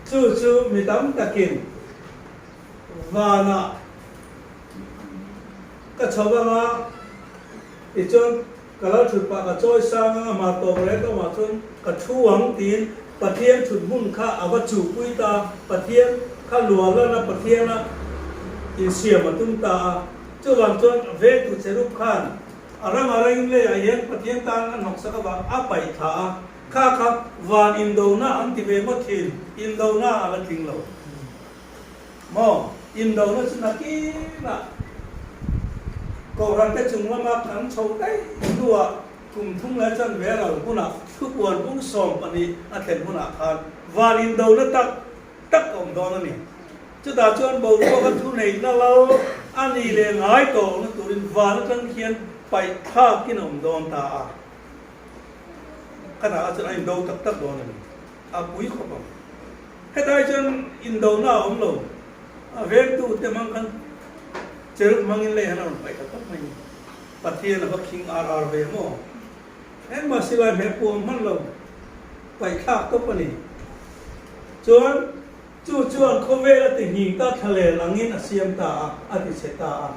Chu chu mi tam takin vanah ka chho anga tichuan ka lo thut pah ka chawi sang anga hmar tawp reng ka awmah chuan ka thu ang tiin Pathian thut hmun kha a va chuhpui ta, Pathian kha luahlana Pathiana insiam a tum ta a, chuvang chuan vengtu cherub khan a ram a reng leiah hian Pathian tan a hnawksak avang a paih thla a, kha kha van indona an ti ve ngawt thin, indona a la tling lo. Maw? Indona chu nakinah Kohhran te chung lama kan chho daih hnuah kum thum leh chan ve ral hunah thupuan bung 12 a thlen hunah khan van indona tak tak a awm dawn a ni. Chutah chuan boruaka thuneihna lal a ni leh ngai tawhna turin van atang khian paih thlakin a awm dawn ta a. Ka dah ah chuan a indo tak tak dawn a ni. A pui khawp ang. Hetlai chuan indona a awm lo. A vengtu te hmang khan cherub hmangin lei han a rawn paih ta tawp mai ni. Pathian a va khing ar ar ve maw? Engmah silai hmeh puam hman lo paih thlak tawp a ni. Chuan chu chuan khawvel a ti nghing ta thlalel angin a siam ta a, a ti chhe ta a.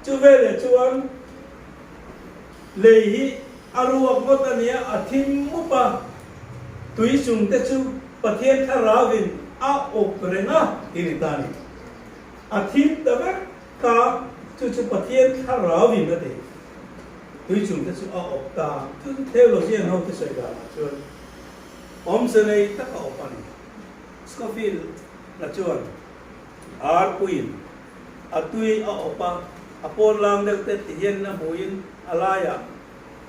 Chu veleh chuan lei hi a ruak ngawt a nia, a thim mup a, tui chung te chu Pathian Thlarauin a awp reng a ti ni ta a ni. A thim ta vek ta, chu chu Pathian Thlarauin a ti. Tui chung te chu a awp ta, chu chu theologian ho te sawi danah chuan awmze nei tak a awp a ni. Scofield la chuan arpuiin a tui a awp a, a pawn lang deuh te ti hian a hmuiin a laiah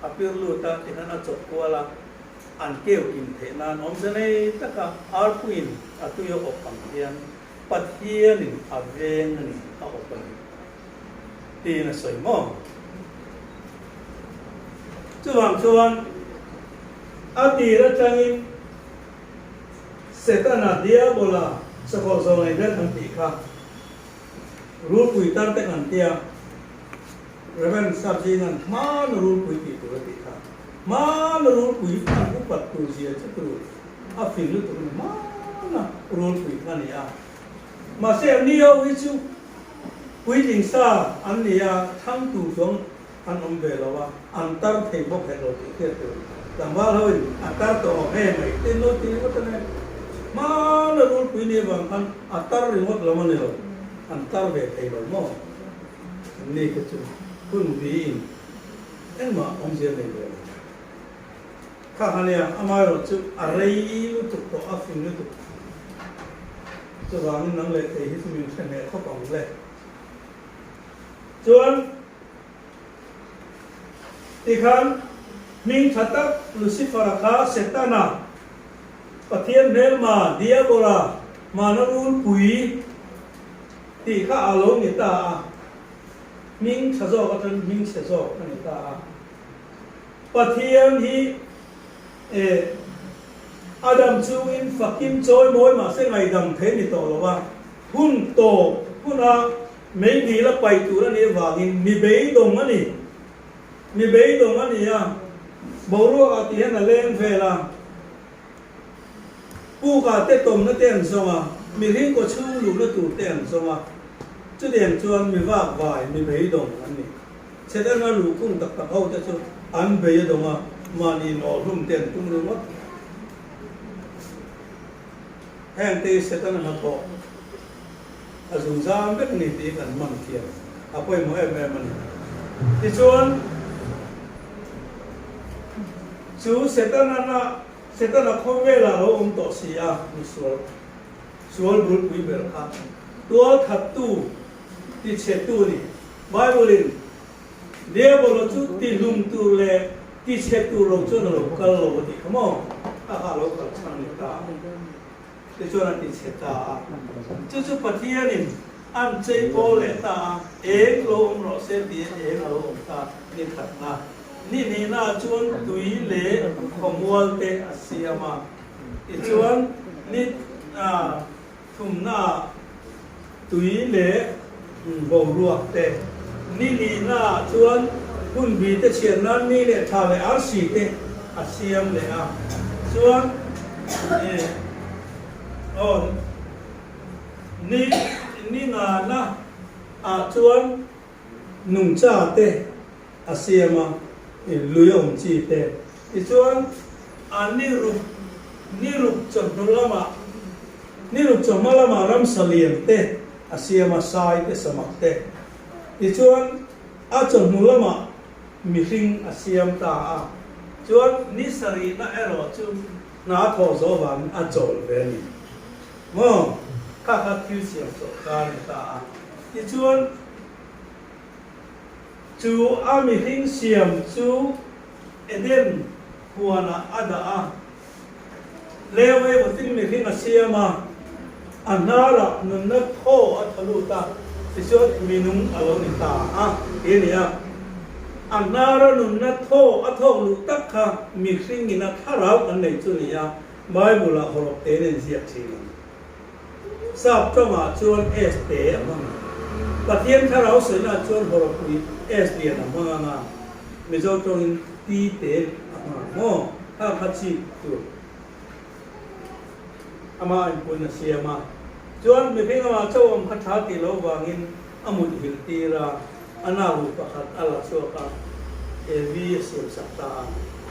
a pir lut a, tikhan a chawp kual a, an keu kim theih nan awmze nei taka arpuiin a tui a awp ang hian Pathianin a veng a ni, a awp a ni tiin a sawi maw? Chuvang chuan a tir atangin Setana, Diabola, sakawlh zawnei ber kan tih kha rulpui tar te kan tia, Rev. Sapzinga'n hmana rulpui tih tur a tih kha, hmana rulpui khan upat tur zia chu tur a fing lutuk a ni, hmana rulpui kha a ni a. Mahse an ni ho hi chu puitling sa an ni a, thlang tur chuang an awm ve lo a, an tar thei bawk hek lo tih hriat tur. Tlangval ho in a tar tawh awm em mai tin lo ti ringawt a ni. Hmana rulpui ni avang khan a tar ringawt lo a ni lo, an tar ve thei lo maw? An ni kha chu hun biin engmah awmzia nei ve lo. Kha kha nia, amaherawhchu a rei lutuk tawh, a fing lutuk. Chuvangin nang leh kei hi chu min hre hneh khawp ang le. Chuan tikhan hming tha tak Lucifer-a kha Setana, Pathian hmelma, Diabola, hmana rulpui tih kha a lo ni ta a, hming tha zawk atangin hming chhe zawk a ni ta a. Pathian hi e Adam chungin fakin chawimawi mahse ngaidam thei ni tawh lo a, hun tawp huna mei dil a paih tur a nih avangin mi beidawng a ni. Mi beidawng a ni a, boruakah ti hian a leng vel a, pukah te tawmna te an zawng a, mihring kaw chhung luhna tur te an zawng a, chutiang chuan mi vakvai, mi beidawng an ni. Chhetana luhkhung tak tak ho te chu an bei a dawng a, mahni nawhlum te an tum ringawt. Heng te hi Setana hnathawh a zungzam vek a ni tih kan hman thiam a pawimawh em em a ni. Tichuan, chu Setana Setana khawvelah lo awm tawh si a, misual sual bulpui ber kha tualthattu tichhetu a ni. Bible-in, Diabolo chu tihlum tur leh tichhe tur lo chuan a lo kal lo a tih kha maw? A kha a lo kal chhan leh ta a. Tichuan a tichhe ta a. Chu chu Pathianin an chei pawl leh ta a, eng lo awm rawh se tiin eng a lo awm ta ni khatna. Ni hnihnaah chuan tui leh khawmual te a siam a. Tichuan ni Thumnaah tui leh boruak te, ni lihnaah chuan hunbi te chhiat nan ni leh tha leh arsi te a siam leh a, chuan aw ni ni ngana ah chuan nungcha te a siam a, lui a awm chi te. Tichuan, a ni ruk ni ruk chawhnu lamah ni ruk chawhma lamah ramsa lian te a siam a, sai te, samak te. Tichuan, a chawhnu lamah mihring a siam ta a. Chuan, ni sarihna erawh chu hna thawh zawh vangin a chawl ve a ni. Maw? Kha kha thil siam chawlhkar a ni ta a. Tichuan, Chu a mihring siam chu Eden huanah a dah a, Lewei vatin mihring a siam a, a hnarah nunna thaw a thaw lut a, tichuan minung a lo ni ta a ti a ni a. A hnara nunna thaw a thawk luh tak kha mihringin a thlarau kan nei chu ni a, Bible-ah hawrawp te nen ziak thin ang. Sap tawngah chuan S te a hmang ang. Pathian thlarau sawinaah chuan hawrawpui S lian a hmang ang a, Mizo tawngin T te a hmang ang maw? Kha kha chip tur amah inpuin a siam a. Chuan mihring amah chauh awm kha tha tih loh vangin a mutthilh tir a, a nau pakhat a la chhuak a, Evi a siam sak ta a.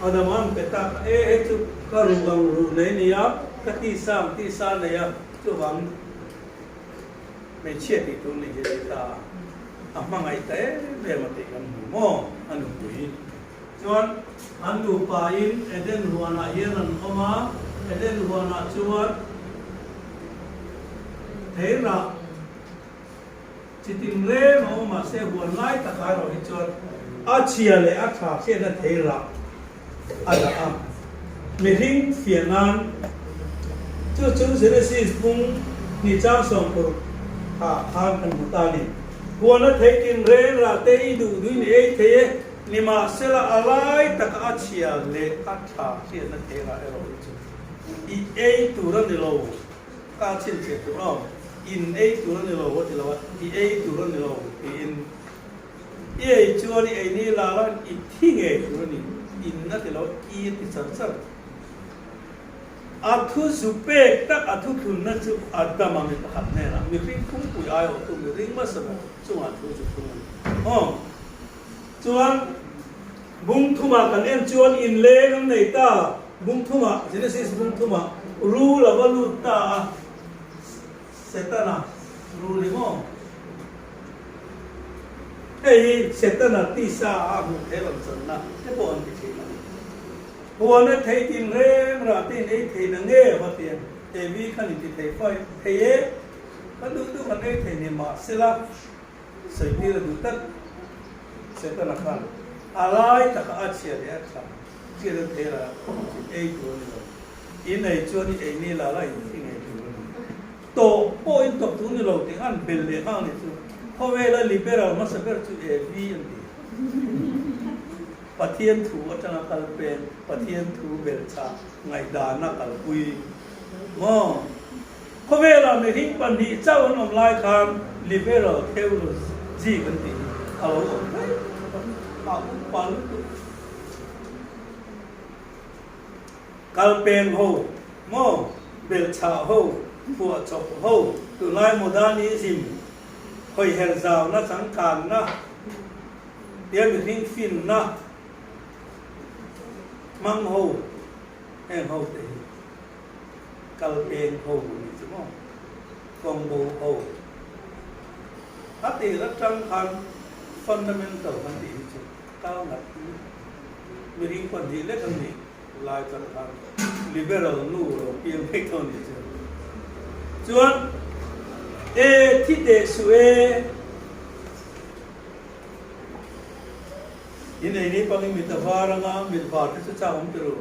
Adama an pe tak a, E hei chu ka ruh ang ruh nei nia, ka tisa ang tisa nei a, chuvang hmeichhia tih tur nih hi a ti ta a, a hmangaih ta em em a tih kan hmu maw a nupui. Chuan an nupain Eden huanah hian an awm a, Eden huanah chuan theirah, Chi tinreng a awm mahse huan lai takah erawh hi chuan a chhia leh a tha hriatna thei rah a dah a. Mihring fiah nan chu chu Genesis bung hnih chang 16 ah khan kan hmu ta a ni. Huan a thei tinreng rah te i duh duhin i ei thei e, nimahsela a lai taka a chhia leh a tha hriatna thei rah erawh hi chu i ei tur a ni lo. Ka chhinchhiah tur aw, in ei tur a ni lo a ti lo a, i ei tur a ni lo tiin i ei chuan i ei ni la la i thi ngei tur a ni, in a ti lo, i a ti char char. A thu zu pek tak a thu thlunna chu a dam a mi pakhat hnenah mihring phungpui aiawhtu mihring hmasa ber chungah thu zu thlung a ni. Aw chuan bung thumah kan en chuan inleng an nei ta. Bung thumah, Genesis bung thumah, rul a va lut ta a, Setana rul hi maw? Hei hi Setana tisa a hmuh theih rawn channa te pawh an ti thin a ni. Huana thei tinreng rah te in ei thei na nge va tia Evi khan in ti thei fai thei e, kan duh duh kan ei thei ni mahsela sawitir a duh tlat Setana khan a lai taka a chhia leh a tha chian an thei rah ei tur a ni lo. In ei chuan i ei ni la la in thi ngei tur a ni. Tawh pawh in tawp tur ni lo tih an bel leh nghal ni chu khawvela liberal hmasa ber chu Evi an ti. Pathian thu atanga kal pen, Pathian thu belchah ngaihdana kalpui maw? Khawvela mihring pahnih chauh an awm lai khan liberal theology kan tih hi a lo awm daih a, a upa lutuk. Kal peng ho maw, belchhah ho, phuahchawp ho, tunlai modernism, hawiher zauna changkanna, tia mihring finna hmang ho, heng ho te hi kal peng ho a ni chu maw, kawng bo ho. A tir atang khan fundamental kan tih hi chu kal ngat mihring pahnih lek an ni. Lai chang khan liberal nu lo piang phei tho ni chu. Chuan e thi teh suh e. In ei ni pangin mit a var anga mit var te chu chak awm ti ru.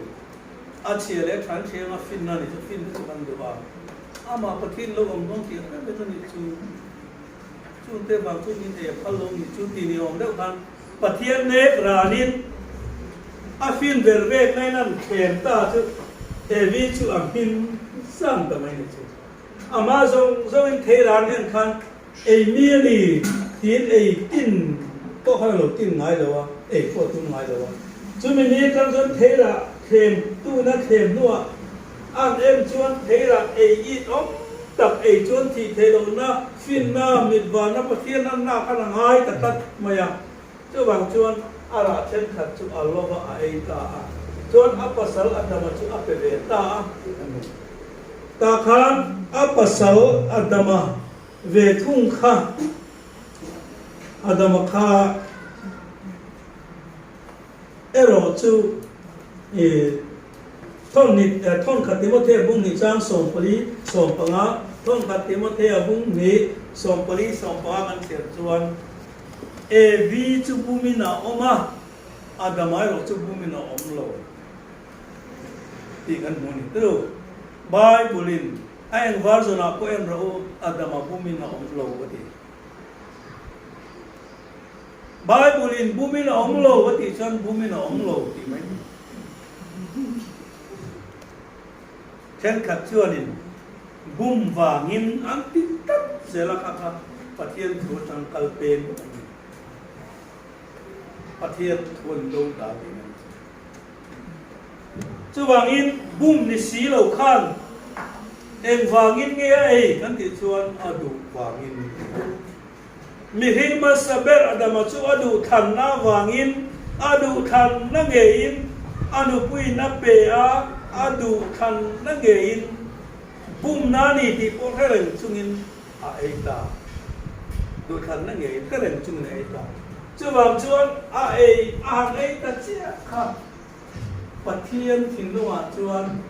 A chhia leh than thiang a finna ni chu fin te chu kan duh a. Amah Pathian lo awm dawn tih a hre vek a nih chu. Chungte vang chu min ei a phal lo ni chu ti ni awm deuh khan Pathian nek ranin a fin ber vek na in an thlem ta chu Evi chu a hmin zan ta mai ni chu. Amah zawng zawng in thei ran en khan ei mi a ni tiin ei tin pawh khan a lo tin ngai lo a, ei pawh a tum ngai lo a. Chumi ni atang chuan thei rah thlem tuna thlem hnuah an en chuan thei rah ei it awm tak ei chuan thih theih lohna Finna mit vana Pathian a nak a la ngai ta tlat mai a, chuvang chuan a rah thenkhat chu a lova a ei ta a, chuan a pasal Adama chu a pe ve ta a. Tah khan a pasal Adama ve thung kha, Adama kha erawh chu i Thawmhnih thawnkhat Timothea bung hnih chang 14, 15, thawnkhat Timothea bung hnih 14, 15 kan chhiar chuan Evi chu bumin a awm a, Adama erawh chu bumin a awm lo tih kan hmu a ni. Chu Bible-in a eng version-ah pawh en rawh u, Adama bumin a awm lo a ti. Bible-in bumin a awm lo a tih chuan bumin a awm lo tih mai ni. Thenkhat chuanin bum vangin an ti tlat zel a, kha kha Pathian thu atang kal peng an ni. Pathian thu an do dal tih mai ni. Chuvangin bum ni si lo khan engvangin nge a ei kan tih chuan a duh vangin. Mihring hmasa ber Adama chu a duhthlanna avangin a duhthlanna ngeiin a nupuiin a pe a, a duhthlanna ngeiin bumna a ni tih pawh hre reng chungin a ei ta. Duhthlanna ngeiin hre reng chungin a ei ta. Chuvang chuan a ei a han ei ta chiah kha Pathian thinlungah chuan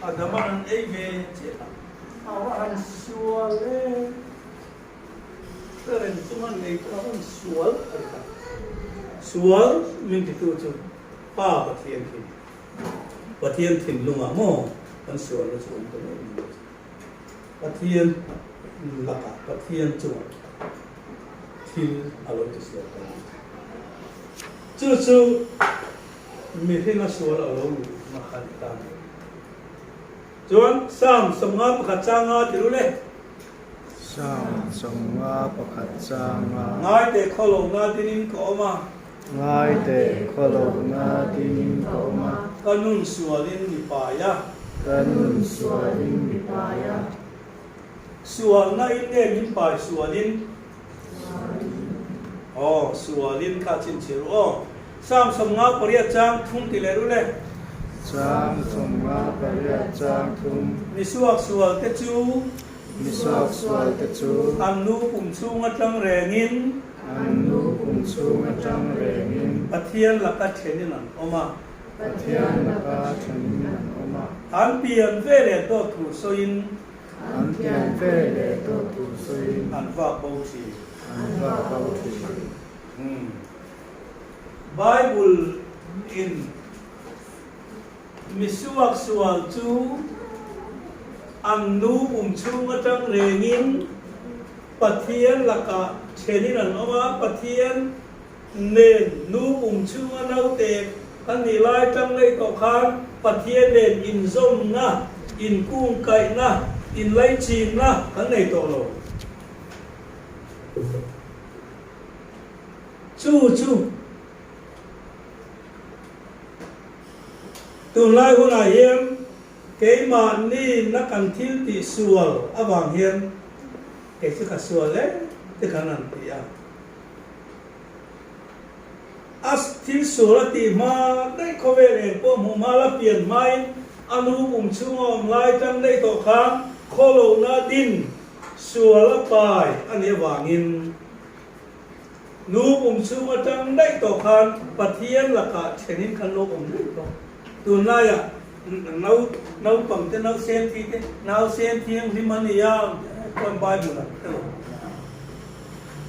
Adama han ei ve chiah a, a va han sual e. Ka reng chunga nei chu a rawn sual a ni ta. Sual min titu chu Pa Pathian khi Pathian thinlungah maw kan sualna chu awm ta mai mai. Pathian lakah Pathian chungah thil a lo ti sual ta mai. Chu chu mihringa sual a lo luhna kha a ni ta mai. Chuan Psalm 51 changa ti ru le. Psalm 51 changa. Ngai teh khawlohna dinin ka awm a. Ngai teh khawlohna dinin ka awm a. Ka nun sualin mi pai a. Ka nun sualin mi pai a. Sualna in nge min pai sualin? Aw, sualin kha chhinchhiah ru aw. Psalm 58 chang thum ti leh ru le. Chang 58 chang thum. Misuak sual te chu. Misuak sual te chu. An nu pum chhung atang rengin. An nu pum chhung atang rengin. Pathian laka thenin an awm a. Pathian laka thenin an awm a. An pian ve leh dawt thu sawiin. An pian ve leh dawt thu sawiin. An vak bo thin. An vak bo thin. Bible in Misuak sual chu an nu pum chhung atang rengin Pathian lakah thenin an awm a, Pathian nen nu pum chhunga naute kan nih lai atang daih tawh khan Pathian nen inzawmna, inkungkaihna, inlaichinna kan nei tawh lo. Chu chu Tunlai hunah hian keimahni na kan thil tih sual avang hian kei chu ka sual e ti khan an ti a. A thil sual a tih hma daih khawvel eng pawh hmuh hma la pian hmain a nu pum chhunga awm lai tang daih tawh khan khawlohna din sual a pai a nih avangin Nu pum chhung atang daih tawh khan Pathian lakah thenin kan lo awm daih tawh. Tunlaiah nau naupang te nausen thi te nausen thianghlim a nia chuan Bible an hre lo.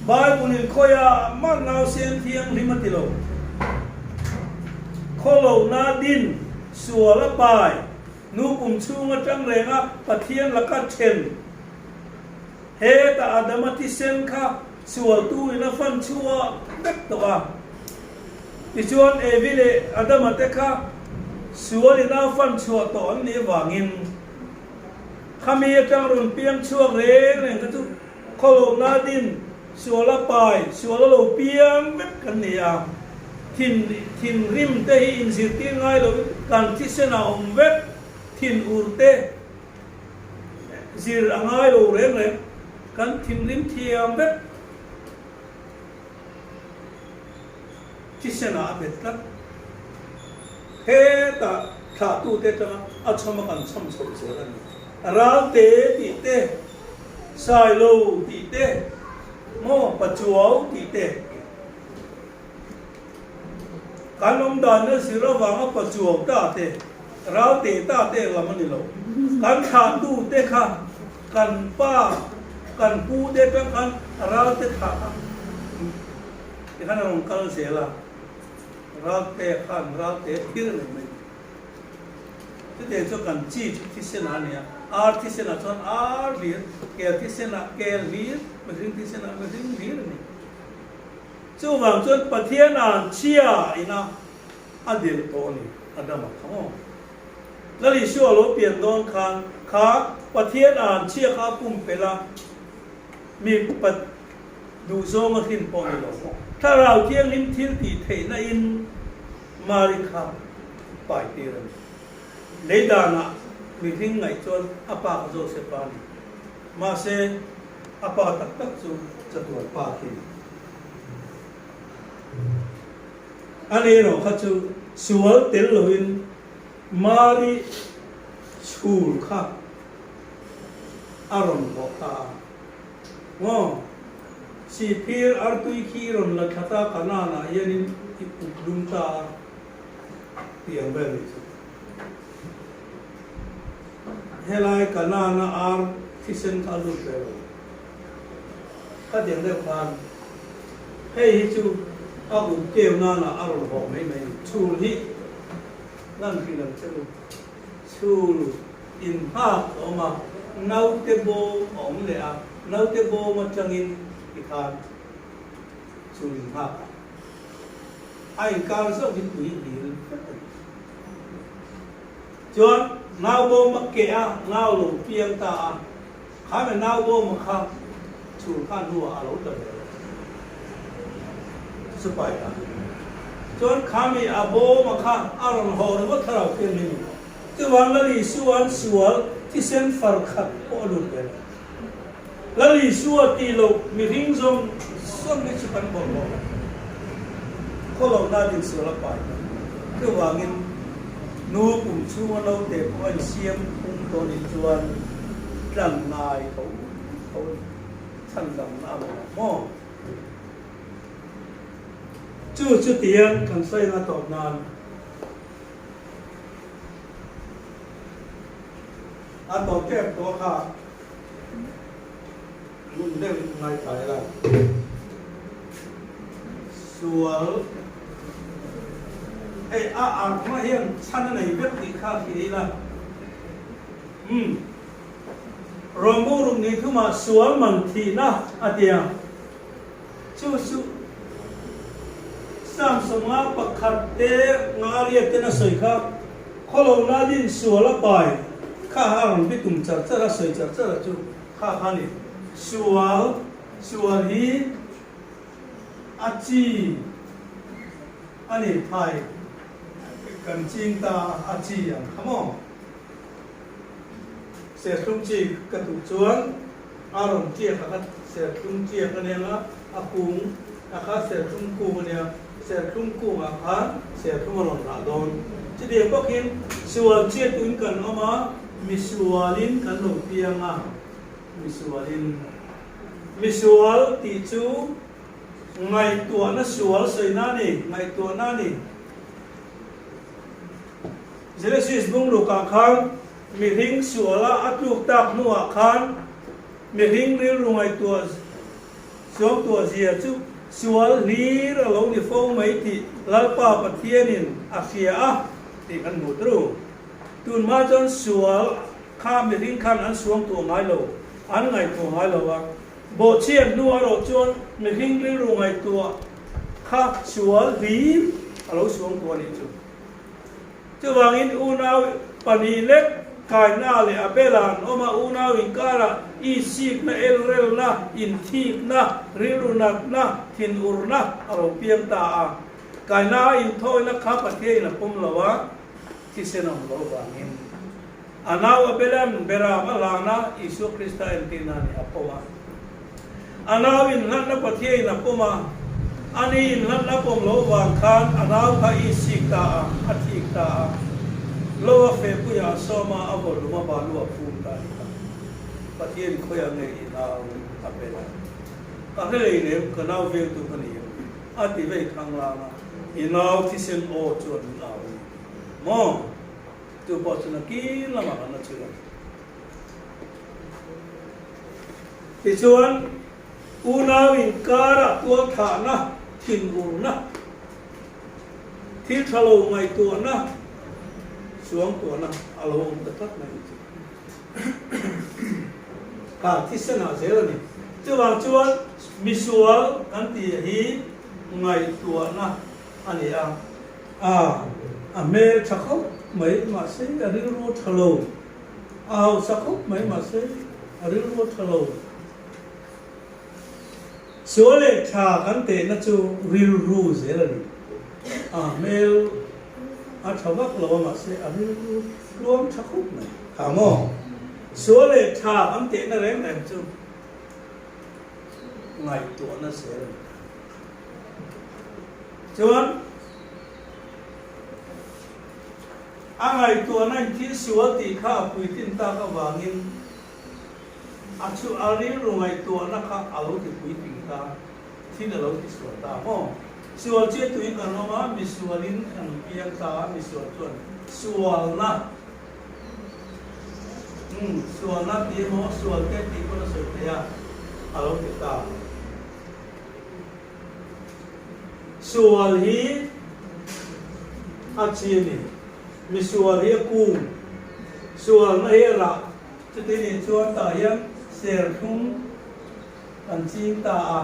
Bible in khawiah mah nausen thianghlim a ti lo. Khawlohna din sual a pai nu pum chhung atang renga Pathian laka then Heta Adama thisen kha sualtu in a fan chhuah vek tawh a. Tichuan Evi leh Adama te kha sual in a fan chhuah tawh an nih avangin khami atang rawn piang chhuak reng reng kha chu khawlohna din sual a pai, sual a lo piang vek kan ni a. Thin thinrim te hi inzirtir ngai lovin kan thisen a awm vek, thin ur te. Zir a ngai lo reng reng, kan thinrim thiam vek. Thisen ah a bet tlat. Hetah thlahtute atanga a chhawm a kan chhawm chhoh zel a ni. Ralte tih te, Sailo tih te, maw Pachuau tih te. Kan awm danna zir avanga pachuau ta te, ral teh ta te lam a ni lo. Kan thlahtu te kha kan pa, kan pu te atang khan ral te thlah kha tikhan a rawn kal zel a, ral te khan ral te thil a nei mai. Chutiang chu kan chi chu thisen ah a ni a, ar thisen ah chuan ar hlir, kel thisen ah kel hlir, mihring thisen ah mihring hlir a ni. Chuvang chuan Pathian an chhia ina a dil tawh a ni, Adama kha maw? Lal Isua lo pian dawn khan kha Pathian an chhia kha a pumpelh a, mi pat duhzawng a hrin pawh a ni lo. Thlarau Thianghlim thil tih theihna in Mari kha pai tir a ni. Lei danah mihring ngaih chuan a pa kha Joseph a ni. Mahse, a pa tak tak chu chatuan pa khi a ni. Ani erawh kha chu sual tel loin Mari chhul kha a rawn hlawh ta a. Maw? Sihphir artui khi rawn la thla ta Kanaan-ah hianin i up lum ta a tih ang vel nih chu. Helai Kanaan-a ar thisen kha a lut ve lo. Khatiang deuh khan hei hi chu a up keu nana a rawn hawh mai mai a ni. Chhul hi lan hrih ang che u. Chhul inhak a awm a, naute bawm a awm leh a, naute bawm atangin tikhan chhul inhak a, a inkar zauh hi tui hlir vek a ni. Chuan nau bawm a keh a, nau lo piang ta a, kha me nau bawm a kha chhur kha hnuah a lo tla ve lo. Chu chu pai ta. Chuan kha mi a bawm a kha a rawn haw ringawt thlarau pian hlim in. Chuvang Lal Isua an sual thisen far khat pawh a lut ve lo. Lal Isua tih loh mihring zawng zawng hi chu kan bawlhhlawh lo. Khawlohna din sual a pai ta. Chuvangin nu pum chhunga naute pawh a insiam phung tawh nih chuan tlan ngai tho tho a ni. Chhan damna a awm lo maw? Chu chu tihian kan sawi anga tawp nan. A tawp tep tawh kha ngun deuh in ngaithla ila. Sual hei a arhma hian chhan a nei vek tih kha hria ila. Umm. Rawngbawk ruk ni thumah sual man thihna a ti a. Chu chu Psalm 51 te nga riat ten a sawi kha, Khawlohna din sual a pai kha a rawn bi tum char char a, sawi char char a chu kha kha a ni. Sual, sual hi a chi a ni, thai kan ching ta a chi ang kha maw? Serthlum chi ka duh chuan a rawn tiak a kha serthlum tiak a nia a kung a kha serthlum kung a nia, serthlum kungah khan serthlum a rawn rah dawn. Chutiang bawkin sual chiatuin kan awm a, misualin kan lo piang a, misualin. Misual tih chu ngaihtuahna sual sawina a ni, ngaihtuahna a ni. Genesis bungrukah khan mihring suala a tluk tak hnuah khan mihring rilru ngaihtuah suangtuah zia chu sual hlir a lo ni fo mai tih Lalpa Pathianin a hria a tih kan hmu tru. Tunhma chuan sual kha mihring khan an suangtuah ngai lo, an ngaihtuah ngai lo a. Bawhchhiat hnu erawh chuan mihring rilru ngaihtuah kha sual hlir a lo suangtuah a nih chu. Chuvangin unau pahnih lek Kaina leh Abela an awm a, unau inkarah isikna, elrelna, inthikna, rilru natna, thinurna a lo piang ta a. Kaina a inthawina kha Pathiain a pawm lo a, thisen a awm loh vangin. A nau Abela'n Beram a hlan a, Isua Krista entirna a ni a pawm a. A nau inhlanna Pathiain a pawm a, ani inhlanna pawm loh vang khan a nau kha i sik ta a, a thik ta a. Lo a fehpuiah a sawm a, a vawlhlum a balu a phum ta a ni kha. Pathian khawiah nge i nau a bel a? Ka hre lei lem, ka nau vengtu ka ni em? A ti vei khang lang a, i nau thisen aw chuan min au a ni. Maw? Chu pawh chu nakin lamah kan la chhui ang. Tichuan, unau inkarah tualthahna, thinurna, thil tha lo ngaihtuahna, suangtuahna a lo awm ta tlat mai ang chu. Kha thisenah zel a ni. Chuvang chuan misual kan tih hi ngaihtuahna a ni a. A, a hmel tha khawp mai mahse a rilru tha lo. A hausa khawp mai mahse a rilru tha lo. Sual leh tha kan tehna chu rilru zel a ni. A hmel a tha vak lo a mahse a rilru tluang tha khawp mai. Kha maw? Sual leh tha kan tehna reng reng chu ngaihtuahna zel a ni. Chuan a ngaihtuahna in thil sual tih kha a puitlin tak avangin a chu a rilru ngaihtuahna kha a lo ti puitling ta, thil a lo ti sual ta maw? Sual chiah tuin kan awm a, misualin kan piang ta a, misual chuan sualna, umm sualna tih emaw sual te tih pawn a sawi thei a, a lo ti ta. Sual hi a chi a ni. Misual hi a kung. Sualna hi a rah. Chuti nih chuan tah hian serthlum kan ching ta a.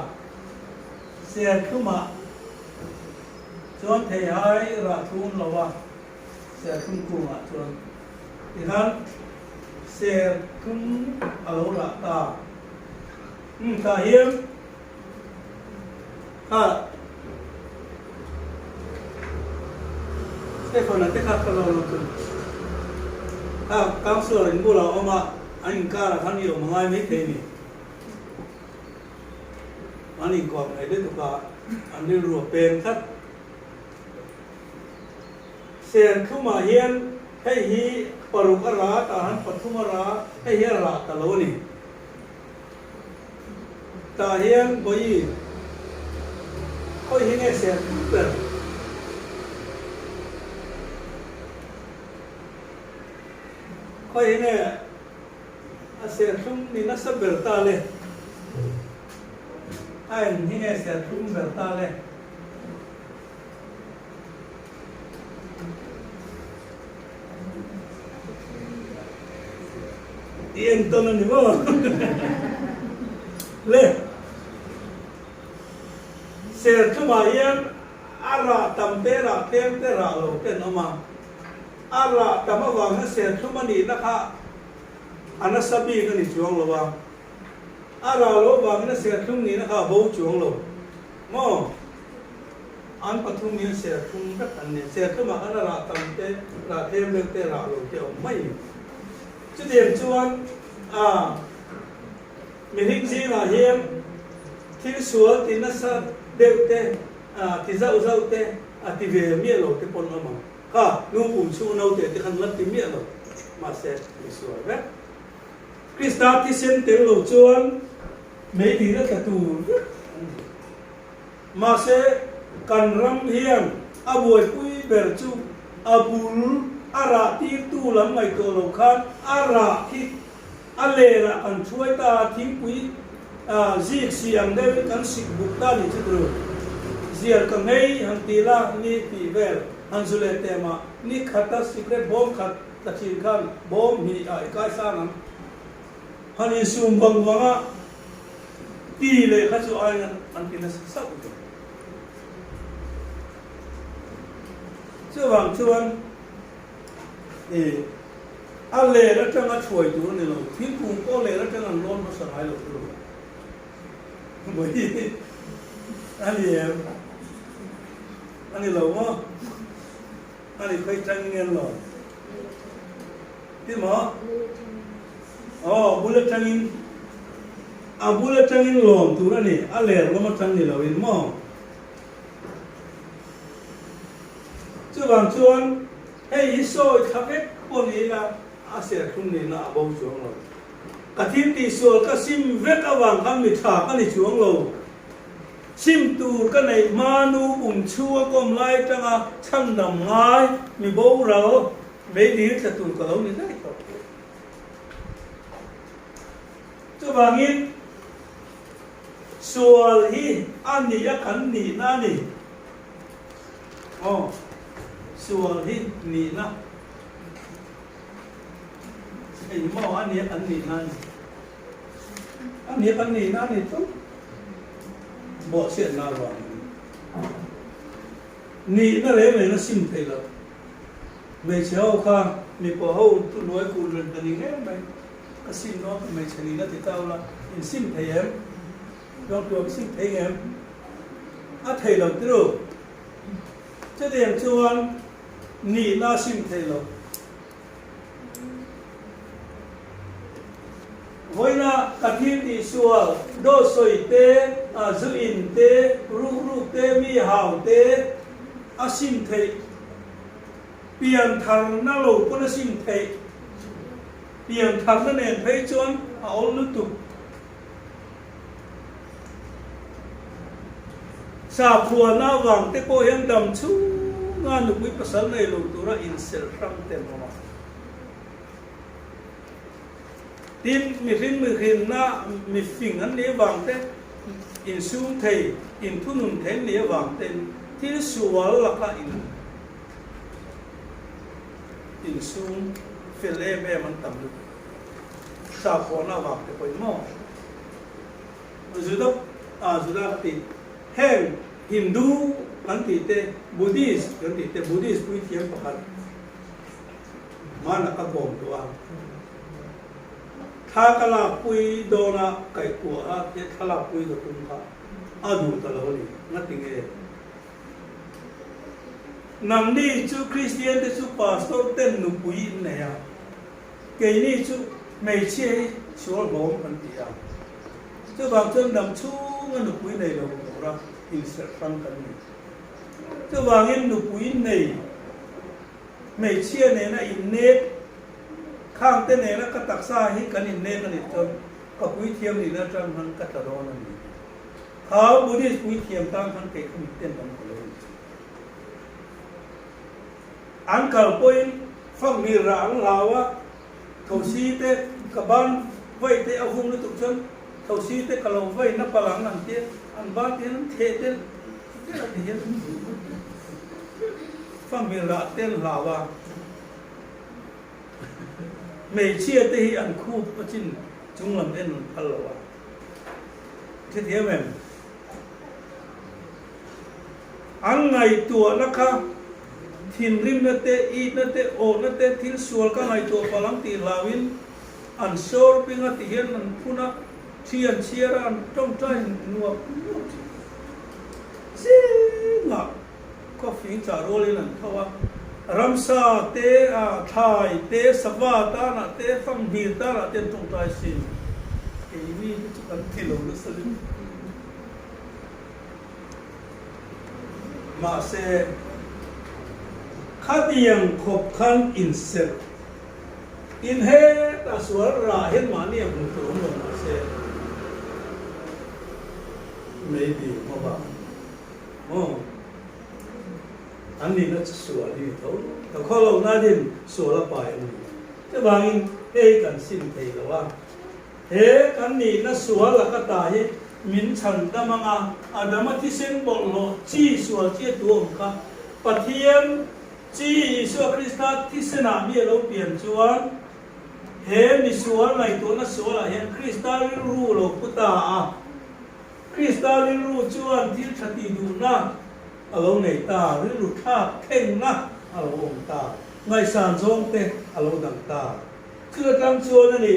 Serthlumah chuan theihai rah thum lo a, serthlum kungah chuan tikhan serthlum a lo rah ta. Umm tah hian. Kha Stephen-a te kha ka lo lo chu kha councillor in bulah a awm a, an inkarah khan i awm a ngai maithei a ni. An inkuah ngei lutuk a, an rilru a peng tlat. Serthlumah hian hei hi paruk a rah, tah han pathum a rah, hei hi a rah ta lo a ni. Tah hian vawi Khawi hi nge serthlum ber? Khawi hi nge a serthlum ni nasa ber ta le? A eng hi nge serthlum ber ta le? I entawn a ni maw? Le, serthlumah hian a rah tam te, rah tlem te, rah lo te an awm a. A rah tam avang hian serthlum a nihna kha a nasa bik a ni chuang lo a. A rah lo avangin a serthlum nihna kha a bo chuang lo maw? An pathum hian serthlum vek an ni. Serthlumah khan a rah tam te, rah tlem deuh te, rah lo te a awm mai. Chutiang chuan a mihring zingah hian thil sual ti nasa deuh te, ti zauh zauh te, a ti ve miah lo te pawn awm ang. Kha nu pum chhung naute te khan la ti miah lo. Mahse, mi sual vek. Krista thisen tel lo chuan meidil a tla tur vek an ni. Mahse, kan ram hian a buaipui ber chu a bul a rah tirtu lam ngaihtuah lo khan a rah khi a lerah kan thuai ta a, thingpui zik si ang deuhin kan sik buk ta ni chu turu. Zial ka ngei han ti la ni tih vel han zu leh teh mah ni khata sikret bawm khat tla thin khan bawm hnih ah i kaisang ang. Han insum vang vang a. Ti leh kha chu aiin an ti nasa sauh ve. Chuvang chuan i a ler atanga thuai tur a ni lo, thingkung pawh ler atanga an lawn hmasa ngai lo tur mai a ni em? A ni lo maw? A ni khawi tangin an lawn? Ti maw? Aw, bul atangin, a bul atangin lawm tur a ni, a ler lam atang ni loin maw? Chuvang chuan hei hi sawi thla vek pawh ni ila a serthlum nihna a bo chuang lo. Ka thil tihsual ka sim vek avang khan mi tha ka ni chuang lo. Sim tur ka neih hma nu pum chhunga kawm lai atanga chhandam ngai mi boral meidil tla tur ka lo ni daih tawh. Chuvangin, sual hi a nih a kan nihna a ni. Aw, sual hi nihna engmaw a nih a kan nihna a ni. A nih a kan nihna a ni chu bawhchhiatna avangin nihna reng reng a sim thei lo. Hmeichhe ho kha mipa ho thuhnuai kun reng ka ni ngei mai. Ka sim dawn ka hmeichhe nihna ti ta ula, in sim thei em? Dawngtuam sim thei ngem? A thei lo tiru. Chutiang chuan nihna a sim thei lo. Vawiina ka thil tihsual, dawt sawi te, zu in te, ruk ruk te, mi hau te a sim theih. Pian tharna lo pawn a sim theih. Pian tharna nen phei chuan a awl lutuk. Sakhuana avang te pawh hian dam chhunga nupui pasal nei lo tura inserh hrang te an awm a. Tin, mihring mihrinna mifing an nih avang te, insum thei, inthunun thei an nih avang ten thil sual laka in insum fel em em an tam lutuk. Sakhuana avang te pawhin maw? Juda ah Juda ka ti heng Hindu kan tih te Buddhist kan tih te Buddhist puithiam pakhat hmanah ka kawm tawh a thla ka lakpui dawn a kaihkuah a he thla lakpui ka tum kha a duh ta lo a ni ngati nge nangni chu Kristian te chu pastor ten nupui in nei a Keini chu hmeichhia hi sual hlawm kan ti a, chuvang chuan dam chhunga nupui nei lo tura inserh hrang kan ni. Chuvangin nupui nei hmeichhia nena innek, khangte nena ka taksa hi kan innek a nih chuan ka puithiam nihna atang khan ka tla dawn a ni. Kha Buddhist puithiam tan khan kei kha mitten lam ka lo ni thin. An kal pawhin fanghmir rah an hlau a, thosi te ka ban vaih te a vung lutuk chuan thosi te ka lo vaih na palh ang an tia, an ban te hian an theh tel tel a ti hian fanghmir rah te an hlau a. Hmeichhia te hi an khup a chin chunglam en an phal lo a. Hrethiam em? An ngaihtuahna kha thinrimna te, itna te, awhna te, thil sual ka ngaihtuah palh ang tih hlauhin an sawr ping a ti hian an phun a, thi an chhiar a, an tawngtai nuap nuap thin. Zingah coffee chah rualin an tho a, ramsa te, thlai te, sava tanah te, fanghmir tanah te an tawngtai sin. Keini te chu kan ti lo nasa ringawt. Mahse, khatiang khawp khan inserh in hetah sual rah hian mahni a hmuh tur awm lo mahse, maybe hmabak maw an nihna chu sual hi ni tho ka khaw loh nan in sual a pai a ni. Chuvangin hei kan sim thei lo a. He kan nihna sual laka ta hi min chhan dam ang a, Adama thisen bawlhhlawh chi sual chi a tu awm kha Pathian chi Isua Krista thisenah mi a lo pian chuan he misual ngaihtuahna sualah hian Krista rilru lo pu ta a. Krista rilru chuan thil tha tih duhna a lo nei ta, rilru thlak thlengna a lo awm ta, ngaihsan zawng te a lo dang ta. Chu atang chuan a ni,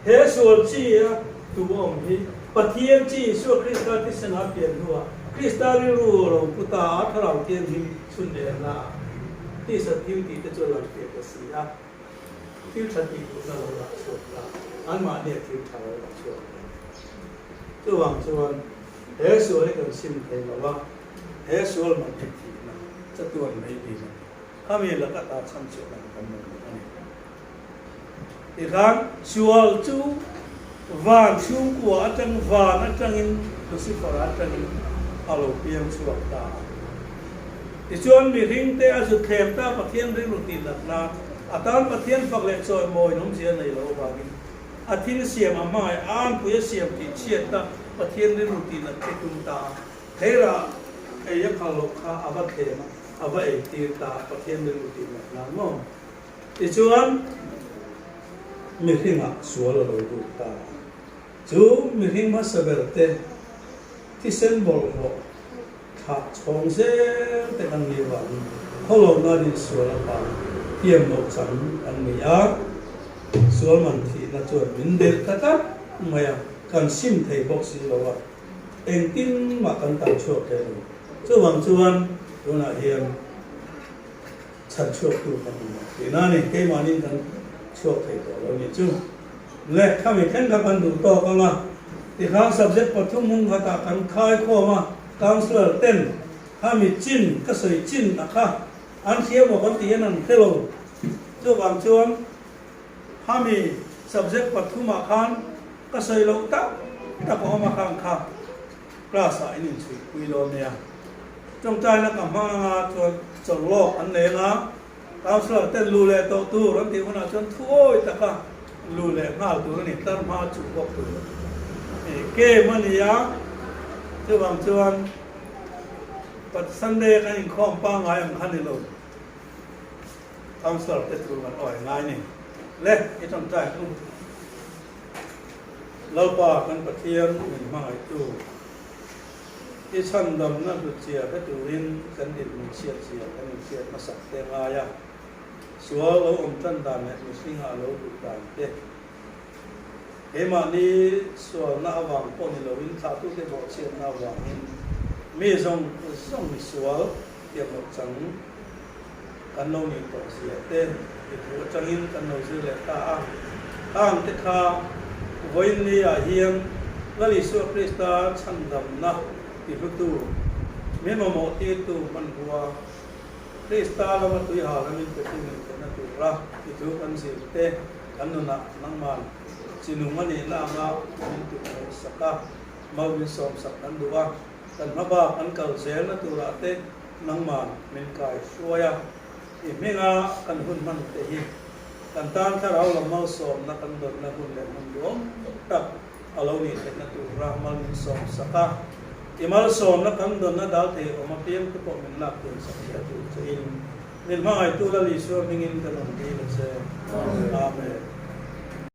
he sual chi a tu awm hi Pathian chi Isua Krista thisen a pian hnuah Krista rilru a lo pu ta a, Thlarau Thianghlim chhun leh hna ah tisa thil tih te chu a lang fiah ta si a, thil tha tih duhna lo lah chhuak ta, anmahnia thil tha lo lah chhuak ta. Chuvang chuan he sual hi kan sim thei lo a, he sual man hi thihna chatuan mai dil a ni. Khami laka ta chhan chhuah dan kan nei lo a ni. Tikhan sual chu van chhungkua atang van atangin Lucifer atangin a lo piang chhuak ta a. Tichuan mihring te a zut thlem ta Pathian rilru tih nat nan a tan Pathian fak leh chawimawi nawmzia nei lo avangin a thil siam a hmangaih a anpui a siam tih chhiat ta Pathian rilru tih nat te tum ta a. Theirah ei a phal loh kha a va thlem a, a va ei tir ta a, Pathian rilru tih nat nan maw? Tichuan, mihringah sual a lo lut ta a. Chu mihring hmasa ber te thisen bawlhhlawh thlah chhawng zel te kan nih avangin khawlohna din sual a pa thiam loh chang kan ni a, sual man thihna chuan min delh ta tlat mai a, kan sim thei bawk si lo a. Engtin mah kan tam chhuak thei lo. Chuvang chuan tunah hian chhan chhuaktu kan awm a tihna a ni. Keimahniin kan chhuak thei tawh lo ni chu. Le, khami thleng kha kan duh tawk ang a. Tikhan subject pathum hung khatah kan khai khawm a, councillor ten khami chin ka sawi chin a kha an hria maw kan tih hian an hre lo. Chuvang chuan khami subject pathumah khan Ka sawi loh tak tak a awm a khang kha class ah in inchhuih pui dawn nia. Tawngtaina ka hmang anga chuan chawlh lawk an nei anga councillor ten lu leh tawh tur an tih hunah chuan thuawi taka lu leh nghal tur a ni, tlar hma chuh bawk tur a ni. Game a ni a, chuvang chuan Sunday kan inkhawm pangngai ang kha ni lo. Councillor te thu kan awi ngai ni. Le, i tawngtai hlum. Lalpa kan Pathian min hmangaihtu, i chhandamna hlutzia hre turin kan dinhmun chhiatzia kan inhriat hmasak te ngai a, sual lo awm tan dan leh mihringa a lo luh dan te, keimahni sualna avang pawh ni loin thlahtute bawhchhiatna avangin mi zawng zawng misual tiang loh chang kan lo nih tawh zia te i thu atangin kan lo zir leh ta a. Khang te kha vawiin ni ah hian Lal Isua Krista chhandamna ti hlutu, min mamawh tirtu hmanrua, Krista lama tuihal a min petu nih theihna tura i thu kan zir te kan nunah nangman chinung a nihna anga min tukverh sak a. Mal min sawmsak kan duh a, kan hmabak an kal zelna turah te nangman min kai hruai a, i hminga kan hun hman te hi kan tan thlarau lam malsawmna kan dawnna hun leh hmun duhawm tak a lo nih theihna tura mal min sawmsak a, i malsawmna kan dawnna dal thei awm apiang te pawh min lak thiamsak hle tur che in min hmangaihtu Lal Isua hmingin ka rawn dil a che. Amen.